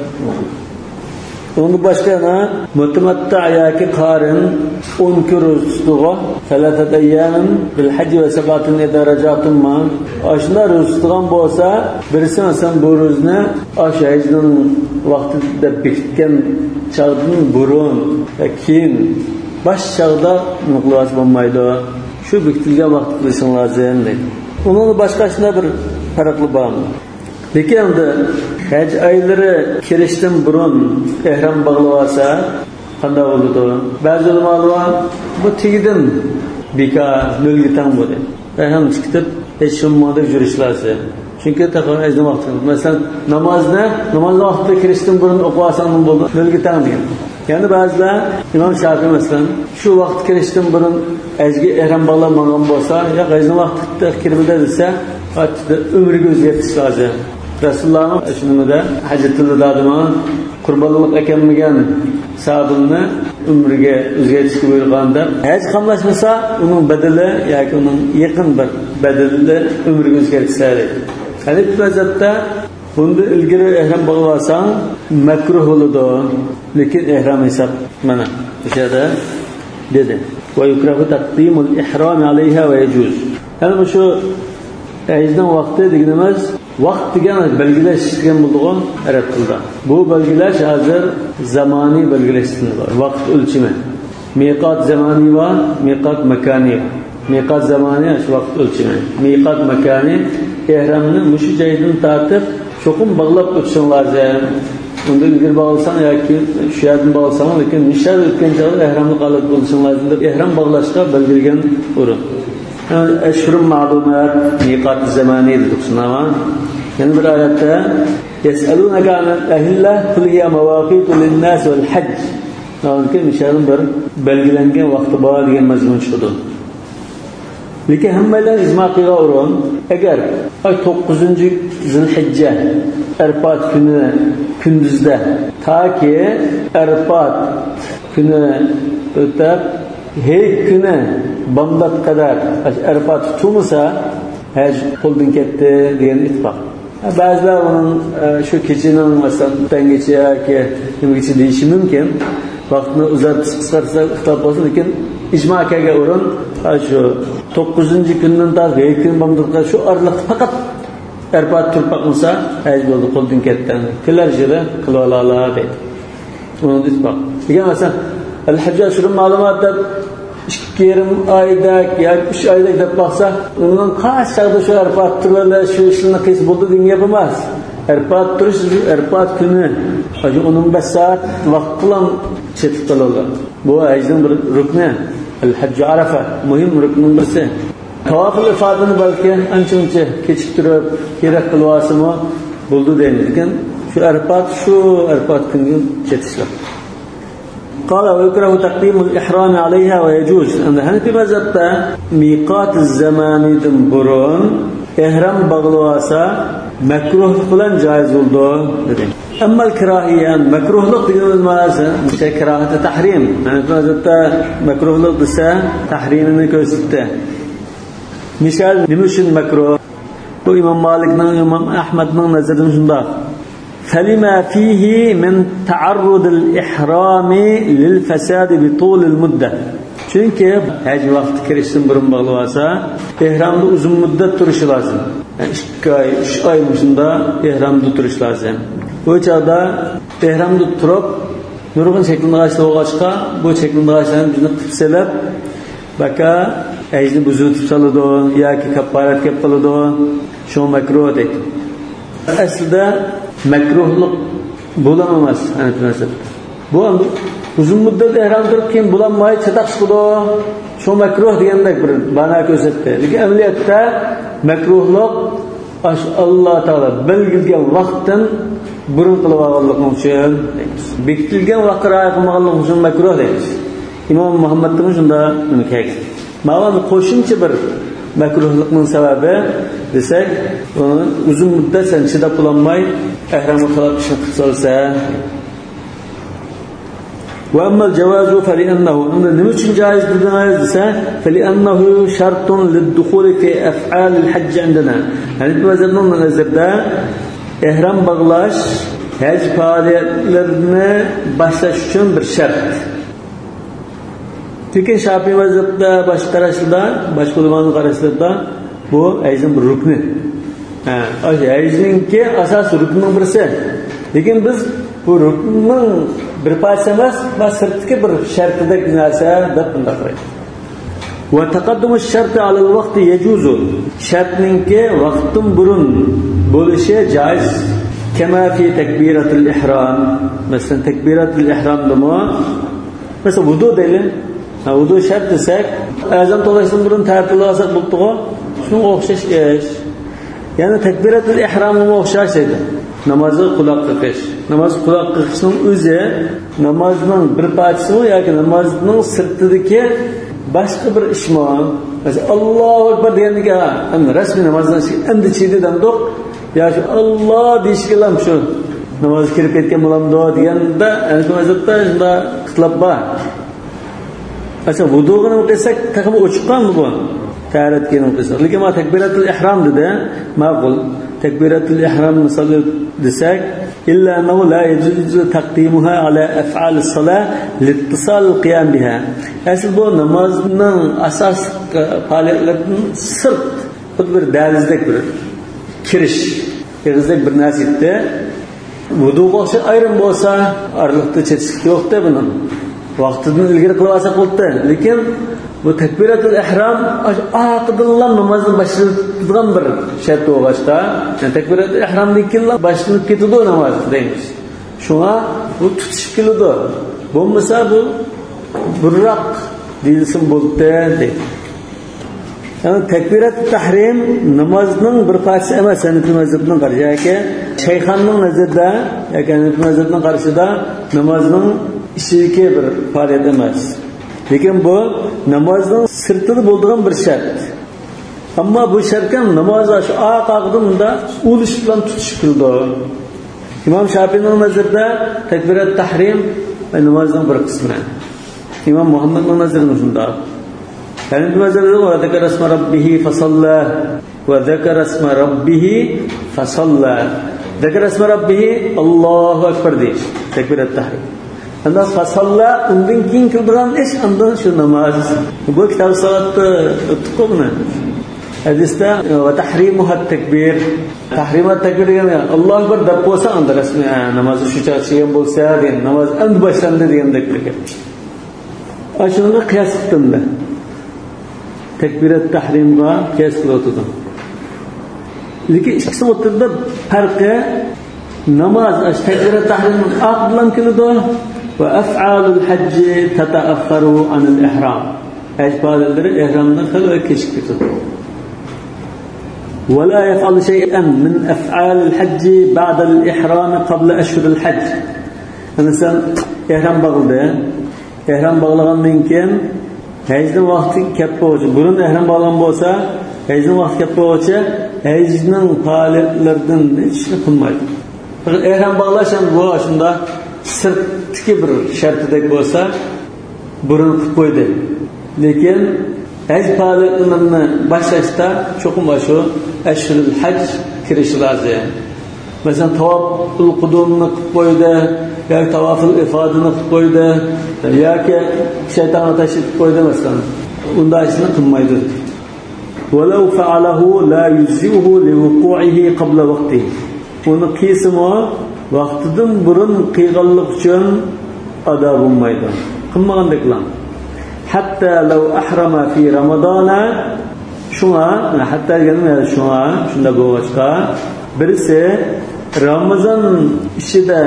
ئۇنىڭدىن باشقا يەنە مۇتەمەتتە ياكى قارىن ئون كۈن روزا تۇتىدىغۇ، ثلاثة أيام بالحج وسبعة إذا رجعتم. ئاشۇنداق روزا تۇتىدىغان بولسا، بىرسى مەسىلەن بۇ روزىنى ئاشۇ ھەجنىڭ ۋاقتى دەپ بېكىتكەن چاغدىن بۇرۇن ۋە كېيىن باش چاغدا نېمە قىلىۋالسا بولمايدۇ. شۇ بېكىتىلگەن ۋاقىتتا قىلىشىڭ لازىم دەيدۇ. ئۇنىڭدىن باشقا شۇنداق بىر پەرقلىرى بارمۇ؟ لېكىن ئەمدى ھەج ئايلىرى كىرىشتىن بۇرۇن ئېھرام باغلىۋالسا قانداق بولىدۇ؟ بەزى ئۆلىمالار بار، بۇ تېگىدىن بىكار، نۆلگە تەڭ بۇ دەيدۇ. ئەھەم چىقىتىپ، ھېچ بولمىغاندەك يۈرۈش لازىم. چۈنكى تېخى ئەزان ۋاقتى. مەسىلەن، نامازنى، ناماز ۋاقتىدا كىرىشتىن بۇرۇن ئوقۇۋالساڭ نېمە بولدى؟ نۆلگە تەڭ دېگەن. يەنە بەزىلەر، ئىمام شافىئى مەسىلەن، شۇ ۋاقىت كىرىشتىن بۇرۇن ھەجگە ئېھرام باغلانمىغان بولسا، ياق، ھەجنىڭ ۋاقتى كىرمىدى دېسە، ئۆمرىگە ئۆزگەرتىش لازىم. رەسۇلۇللانىڭ شۇنىڭدا ھەججەتۇل ۋىدادىمۇ قۇربانلىق ئەكەلمىگەن ساھابىلىرىنى ئۆمرىگە ئۆزگەرتىشكە بۇيرۇغان دەپ، ھەج قاملاشمىسا، ئۇنىڭ بەدىلى ياكى ئۇنىڭ يېقىن بىر بەدىلى ئۆمرىگە ئۆزگەرتىلسە دەيدۇ. ھەنەفىي مەزھەپتە بۇندىن ئىلگىرى ئېھرام باغلىۋالساڭ مەكرۇھ بولىدۇ، لېكىن ئېھرام ھېساب مانا مۇشۇ يەردە دېدى. ويكره تقديم الإحرام عليها ويجوز. يەنى مۇشۇ ھەجنىڭ ۋاقتى دېگىنىمىز، ۋاقىت دېگەن بەلگىلەش دېگەن بولىدىغۇ ئەرەب تىلىدا. بۇ بەلگىلەش ھازىر زامانىي بەلگىلەش تىلى بار، ۋاقىت ئۆلچىمى. مىقات زامانىي بار، مىقات ماكانىي بار. مىقات زامانىي شۇ ۋاقىت ئۆلچىمى. مىقات ماكانىي، ئېھرامنى مۇشۇ جايدىن تارتىپ چوقۇم باغلاپ ئۆتۈشۈڭ لازىم. ئۇندىن ئىلگىرى باغلىساڭ ياكى شۇ يەردىن باغلىساڭ، لېكىن مۇشۇ يەردە ئۆتكەن چاغدا ئېھراملىق ھالەتتە بولۇشۇڭ لازىم دەپ ئېھرام باغلاشقا بەلگىلىگەن ئورۇن. ئەشھۇرۇن مەلۇمات، مىقات زامانىي دېدۇق، شۇنداقمۇ؟ يەنە بىر ئايەتتە، يەسئەلۇنەكە ئەنىل ئەھىللە، قۇل ھىيە مەۋاقىتۇ لىنناسى ۋەل ھەج. مانا مۇشۇنىڭ بىر بەلگىلەنگەن ۋاقتى بار دېگەن مەزمۇن چىقىدۇ. لېكىن ھەممەيلەن ئىجما قىلغان ئورۇن، ئەگەر ئاي توققۇزىنچى زىلھىججە ئەرپات كۈنى كۈندۈزدە تاكى ئەرپات كۈنى ئۆتەپ، ھېيت كۈنى بامدات قەدەر ئەرپات تۇتۇلمىسا، ھەج قولدىن كەتتى دېگەن ئېتىقاد. بەزىلەر ئۇنىڭ، ئە، شۇ كېچىنىڭ، مەسىلەن، تۈنگىچە ياكى نېمىگىچە دېيىشى مۇمكىن. ۋاقىتنى ئۇزارتىش، قىسقارتىش ئىختىلاپ بولسا، لېكىن ئىجما كەلگەن ئورۇن، ئە، شۇ توققۇزىنچى كۈندىن تارتىپ ھېيت كۈنى بامداتقا شۇ ئارىلىقتا پەقەت ئەرپات تۇرۇپ باقمىسا، ھەج بولدى، قولدىن كەتتى. كېلەر يىلى قىلىۋالالا دەيدۇ. ئۇنىڭدا ئىسپات. دېگەن مەسىلەن، ئەل-ھەججۇ ئەشھۇرۇن مەئلۇمات دەپ ئىككى يېرىم ئايدەك ياكى ئۈچ ئايدەك دەپ باقسا، ئۇنىڭ قايسى چاغدا شۇ ئەرپات تۇرۇۋېلىش، شۇ ئىشلارنى قىلسا بولىدۇ دېگەن گەپ ئەمەس. ئەرپات تۇرۇش، ئەرپات كۈنى، شۇ ئون بەش سائەت ۋاقىتلا چېتىپ قالىدۇ. بۇ ھەجنىڭ بىر رۇكنى. ئەل-ھەججۇ ئەرەفە، مۇھىم رۇكنىنىڭ بىرسى. تاۋافۇل ئىفادىنى بەلكى ئانچە-مۇنچە كېچىكتۈرۈپ، كېرەك قىلىۋالسىمۇ بولىدۇ دەيمىز. لېكىن شۇ ئەرپات، شۇ ئەرپات كۈنگە چېتىشلىق. قال ويكره تقديم الإحرام عليها ويجوز. ئەمدى ھەنەفىي مەزھەپتە مىقات زامانىدىن بۇرۇن ئېھرام باغلىۋالسا، مەكرۇھلۇق بىلەن جايىز بولىدۇ دېدى. ئەمما كىراھىيە، مەكرۇھلۇق دېگىنىمىز مەنىسى، مۇشۇ كىراھەتى تەھرىم. ھەنەفىي مەزھەپتە مەكرۇھلۇق دېسە، تەھرىمىنى كۆرسىتتى. مىسال، نېمە ئۈچۈن مەكرۇھ؟ بۇ ئىمام مالىكنىڭ، ئىمام ئەھمەدنىڭ نەزىرىدىن شۇنداق. فلما فيه من تعرض الإحرام للفساد بطول المدة. چۈنكى ھەج ۋاقتى كىرىشتىن بۇرۇن باغلىۋالسا، ئېھرامدا ئۇزۇن مۇددەت تۇرۇشى لازىم. يەنى ئىككى ئاي، ئۈچ ئاي مۇشۇندا ئېھرامدا تۇرۇش لازىم. بۇ چاغدا ئېھرامدا تۇرۇپ، نۇرغۇن چەكلىنىدىغان ئىشلار بولغاچقا، بۇ چەكلىنىدىغان ئىشلارنى بىزنى قىلىپ سېلىپ، بەكا ھەجنى بۇزۇۋېتىپ سالىدۇ ياكى كاپپارەت كەپ قالىدۇ. شۇڭا مەكرۇھ دەيدۇ. ئەسلىدە مەكرۇھلۇق بولامدۇ ئەمەس، ھەنەفىي مەزھەپتە. بۇ ئەمدى ئۇزۇن مۇددەت ئېھرام تۇرۇپ، كېيىن بولالماي چاتاق چىقىدۇ. شۇ مەكرۇھ دېگەندەك بىر مەنە كۆرسەتتى. لېكىن ئەمەلىيەتتە مەكرۇھلۇق ئاشۇ ئاللا تائالا بەلگىلىگەن ۋاقىتتىن بۇرۇن قىلىۋالغانلىقىنىڭ ئۈچۈن، بېكىتىلگەن ۋاقىتقا رىئايە قىلمىغانلىقىنىڭ ئۈچۈن مەكرۇھ دەيمىز. ئىمام مۇھەممەدتىنمۇ شۇنداق نېمە كەلگەن. ماۋۇ قوشۇمچە بىر مەكرۇھلۇقنىڭ سەۋەبى دېسەك، ئۇنى ئۇزۇن مۇددەت سەن چىداپ بولالماي، ئەھرامغا خىلاپ ئىشنى قىلىپ سالسا. وأما الجواز فلأنه، ئەمدى نېمە ئۈچۈن جايىز دېدىڭىز دېسە، فلأنه شرط للدخول في أفعال الحج عندنا. ھەنەفىي مەزھەپنىڭ نەزىرىدە ئېھرام باغلاش ھەج پائالىيەتلىرىنى باشلاش ئۈچۈن بىر شەرت. لېكىن شاپىئىي مەزھەپتە، باشقا قاراشلاردا، باشقا ئۆلىمانىڭ قاراشلىرىدا بۇ ھەجنىڭ بىر رۇكنى. ھە، ھەجنىڭكى ئاساسىي رۇكنىنىڭ بىرسى. لېكىن بىز بۇ رۇكننىڭ بىر پارچىسى ئەمەس، بۇ سىرتتىكى بىر شەرتىدەك نەرسە دەپ بۇنداق قارايمىز. وتقدم الشرط على الوقت يجوز. شەرتنىڭكى ۋاقىتتىن بۇرۇن بولۇشى جائىز. كما في تكبيرة الإحرام. مەسىلەن، تەكبىراتۇل ئېھرامدىمۇ، مەسىلەن، ۋۇدۇ دەيلى. ھە، ۋۇدۇ شەرت دېسەك، ئەزان توۋلاشتىن بۇرۇن تەھەررەت قىلىۋالساق بولۇپتىغۇ. شۇنىڭغا ئوخشاش ئىش. يەنى تەكبىراتۇل ئېھرامغىمۇ ئوخشاش دەيدۇ. نامازغا قۇلاق قېقىش. نامازغا قۇلاق قېقىشنىڭ ئۆزى نامازنىڭ بىر پارچىسىمۇ ياكى نامازنىڭ سىرتىدىكى باشقا بىر ئىشمۇ؟ مەسىلەن، ئاللاھۇ ئەكبەر دېگەندىكىن، ھە، ئەمدى رەسمىي نامازنىڭ ئىچىگە ئەمدى چىدى دەمدۇق. يا شۇ ئاللا دېيىشكىلا شۇ نامازغا كىرىپ كەتكەن بولامدۇ دېگەندە، ئەنە شۇ مەزھەپتە شۇنداق ئىختىلاپ بار. ئەسلى ۋۇدۇغا نېمە قىلساق تېخىمۇ ئوچۇققانمۇ بۇ؟ تەھارەتكە نېمە قىلساق. لېكىن ما تەكبىراتۇل ئېھرام دېدى. ماقۇل. تەكبىراتۇل ئېھرامنى سالىپ دېسەك، إلا أنه لا يجوز تقديمها على أفعال الصلاة لاتصال القيام بها. ئەسلى بۇ نامازنىڭ ئاساسلىق پائالىيەتلىرىدىن سىرت، خۇددى بىر دەلىزدەك بىر كىرىش، ئېغىزدەك بىر نەرسە ئېيتتى. ۋۇدۇغا ئوخشاش ئايرىم بولسا، ئارىلىقتا چېتىشلىق يوقتى بۇنىڭ. ۋاقتىدىن ئىلگىرى قىلىۋالساق بولدى. لېكىن بۇ تەكبىراتۇل ئېھرام ئاش-، ئارقىدىنلا نامازنى باشلىتىدىغان بىر شەرت بولغاچقا، يەنى تەكبىراتۇل ئېھرامدىن كېيىنلا باشلىنىپ كېتىدۇ ناماز دەيمىز. شۇڭا بۇ تۇتىشىپ كېلىدۇ. بولمىسا بۇ بۇرراق دېيىلسىمۇ بولدى دەيدۇ. يەنى تەكبىرات تەھرىم نامازنىڭ بىر پارچىسى ئەمەس، ھەنەفىي مەزھەپنىڭ قارىشى. ياكى شەيخاننىڭ نەزىرىدە، ياكى ھەنەفىي مەزھەپنىڭ قارىشىدا نامازنىڭ ئىچىدىكى بىر پائالىيەت ئەمەس. لېكىن بۇ نامازنىڭ سىرتىدا بولىدىغان بىر شەرت. ئەمما بۇ شەرت ھەم نامازدا شۇ ئارقىدىن مۇنداق ئۇلىشىپ بىلەن تۇتۇشۇپ كېلىدۇ. ئىمام شاپىئىنىڭ نەزىرىدە تەكبىرات تەھرىم نامازنىڭ بىر قىسمى. ئىمام مۇھەممەدنىڭ نەزىرىدە شۇنداق. ھەنەفىي مەزھەبىدە ۋە زەكەرە ئىسمە رەببىھى فەسەللە. ۋە زەكەرە ئىسمە رەببىھى فەسەللە. زەكەرە ئىسمە رەببىھى، ئاللاھۇ ئەكبەر دېيىش. تەكبىرات تەھرىم. ئەمما فەسەللە، ئۇندىن كېيىن كېلىدىغان ئىش، ئاندىن شۇ ناماز. بۇ كىتاب ساۋاتتا ئۆتتۇققۇ بۇنى. ھەدىستە ۋە تەھرىمۇھەت تەكبىر. تەھرىمۇھەت تەكبىر دېگەن، ئاللاھۇ ئەكبەر دەپ بولسا، ئاندىن رەسمىي، ھە، نامازنى شۇ چاغ چىقىرغان بولسا دېگەن، ناماز ئەمدى باشلاندى دېگەندەك بىر گەپ. ئاشۇنىڭغا قىياس قىلدىم مەن. تەكبىرات تەھرىمغا قىياس قىلىۋاتىدۇ. لېكىن ئىككىسى ئوتتۇرىدا پەرقى، ناماز ئاشۇ تەكبىرات تەھرىمنىڭ ئارقىدىنلا كېلىدۇ. ۋە ئەفئالۇل ھەججى تەتەئەخخەرۇ ئەنىل ئىھرام. ھەج پائالىيەتلىرى ئېھرامدىن خېلى كېچىكىپ كېتىدۇ. ۋە لا يەفئەلۇ شەيئەن مىن ئەفئالىل ھەججى بەئدەل ئىھرامى قەبلە ئەشھۇرىل ھەج. مەسىلەن، ئېھرام باغلىدى. ئېھرام باغلىغاندىن كېيىن ھەجنىڭ ۋاقتى كەپ بولغۇچە، بۇرۇن ئېھرام باغلىغان بولسا، ھەجنىڭ ۋاقتى كەپ بولغۇچە ھەجنىڭ پائالىيەتلىرىدىن ھېچ ئىشنى قىلمايدۇ. پەقەت ئېھرام باغلاش ھەم بۇ شۇنداق سىرتتىكى بىر شەرتىدەك بولسا، بۇرۇن قىلىپ قويدى. لېكىن ھەج پائالىيەتلىرىنى باشلاشتا چوقۇم شۇ ئەشھۇرۇل ھەج كىرىشى لازىم. مەسىلەن، تاۋاپۇل قۇدۇمنى قىلىپ قويدى، ياكى تاۋاپۇل ئىفادىنى قىلىپ قويدى، ياكى شەيتانغا تەشرىپ قىلىپ قويدى، مەسىلەن. ئۇنداق ئىشنى قىلمايدۇ. ولو فعله لا يجزئه لوقوعه قبل وقته. ئۇنى قىلسىمۇ، ۋاقتىدىن بۇرۇن قىلغانلىقى ئۈچۈن ئادا بولمايدۇ. قىلمىغاندەكلا. حتى لو أحرم في رمضان. شۇڭا، ھەتتا دېگەننىڭ يەنى شۇڭا، شۇنداق بولغاچقا، بىرسى رامىزان ئىچىدە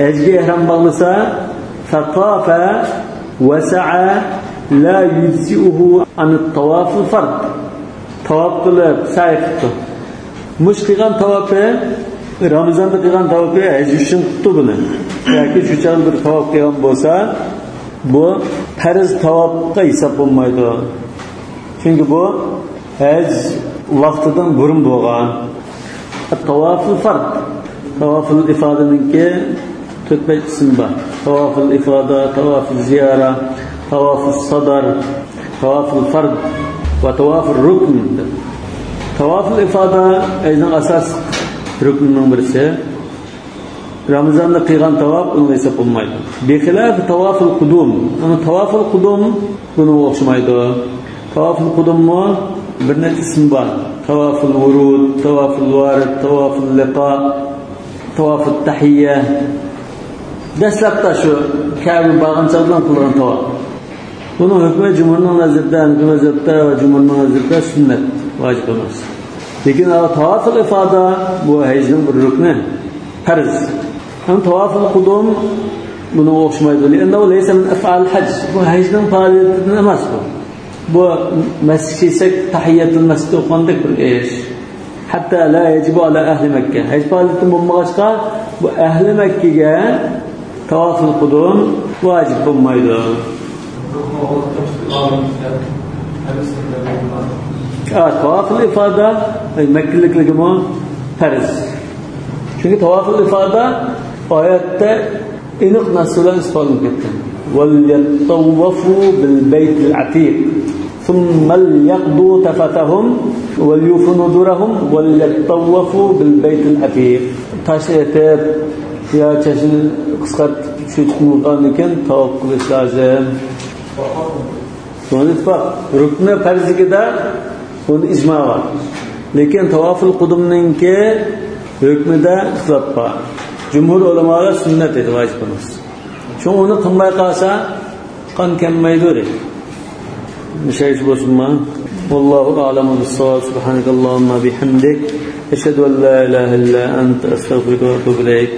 ھەجگە ئېھرام باغلىسا، فطاف وسعى لا يجزئه عن الطواف الفرض. تاۋاپ قىلىپ، سەي قىپتۇ. مۇشۇ قىلغان تاۋاپى، رامىزاندا قىلغان تاۋاپى ھەج ئۈچۈن قىپتۇ بۇنى. ياكى شۇ چاغدا بىر تاۋاپ قىلغان بولسا، بۇ پەرز تاۋاپقا ھېساب بولمايدۇ. چۈنكى بۇ ھەج ۋاقتىدىن بۇرۇن بولغان. تاۋاپۇل فەرد. تاۋاپۇل ئىفادىنىڭكى تۆت بەش ئىسمى بار. تاۋاپۇل ئىفادا، تاۋاپۇل زىيارە، تاۋاپۇل سادار، تاۋاپۇل فەرد ۋە تاۋاپۇل رۇكن. تاۋاپۇل ئىفادا ھەجنىڭ ئاساسلىق رۇكنىنىڭ بىرسى. رامىزاندا قىلغان تاۋاپ ئۇنىڭغا ھېساب بولمايدۇ. بىخىلاف تاۋاپۇل قۇدۇم. ئەمما تاۋاپۇل قۇدۇم بۇنىڭغا ئوخشىمايدۇ. تاۋاپۇل قۇدۇممۇ بىر نەچچە ئىسمى بار. تاۋاپۇل ۋۇرۇد، تاۋاپۇل ۋارىد، تاۋاپۇل لىقا، تاۋاپۇت تەھىيە. دەسلەپتە شۇ كەبە بارغان چاغدىلا قىلغان تاۋاپ. بۇنىڭ ھۆكمى جۇمھۇرنىڭ نەزىرىدە، ھەنەفىي مەزھەپتە ۋە جۇمھۇرنىڭ نەزىرىدە سۈننەت، ۋاجىپ ئەمەس. لېكىن تاۋاپۇل ئىفادا بۇ ھەجنىڭ بىر رۇكنى، پەرز. ھەم تاۋاپۇل قۇدۇم بۇنىڭغا ئوخشىمايدۇ. لىئەننەھۇ لەيسە مىن ئەفئالىل ھەج. بۇ ھەجنىڭ پائالىيىتىدىن ئەمەس بۇ. بۇ مەسچىت كىرسەك، تەھىيەتۇل مەسچىت ئوقۇغاندەك بىر ئىش. ھەتتا لا يەجىبۇ ئالا ئەھلى مەككە. ھەج پائالىيىتى بولمىغاچقا، بۇ ئەھلى مەككىگە تاۋاپۇل قۇدۇم ۋاجىپ بولمايدۇ. ھە، تاۋاپۇل ئىفادا، ئەي، مەككىلىكلىكىمۇ پەرز. چۈنكى تاۋاپۇل ئىفادا ئايەتتە ئېنىق نەس بىلەن ئىسپاتلىنىپ كەتكەن. وليطوفوا بالبيت العتيق ثم ليقضوا تفثهم وليوفوا نذورهم وليطوفوا بالبيت العتيق. تاشنى ئېتىپ يا چاچنى قىسقارتىپ، چۈشۈرتۈپ بولغاندىن كېيىن تاۋاپ قىلىش لازىم. بۇنى ئىتتىپاق. رۇكنى پەرزلىكىدە بۇنى ئىجما بار. لېكىن تاۋافۇل قۇدۇمنىڭكى ھۆكمىدە ئىختىلاپ بار. جۇمھۇر ئۆلىمالار سۈننەت دەيدۇ، ۋاجىپ ئەمەس. شۇڭا ئۇنى قىلماي قالسا، قان كەلمەيدۇ دەيدۇ. مۇشۇ بولسۇنما؟ والله أعلم بالصواب. سبحانك اللهم وبحمدك، أشهد أن لا إله إلا أنت، أستغفرك وأتوب إليك.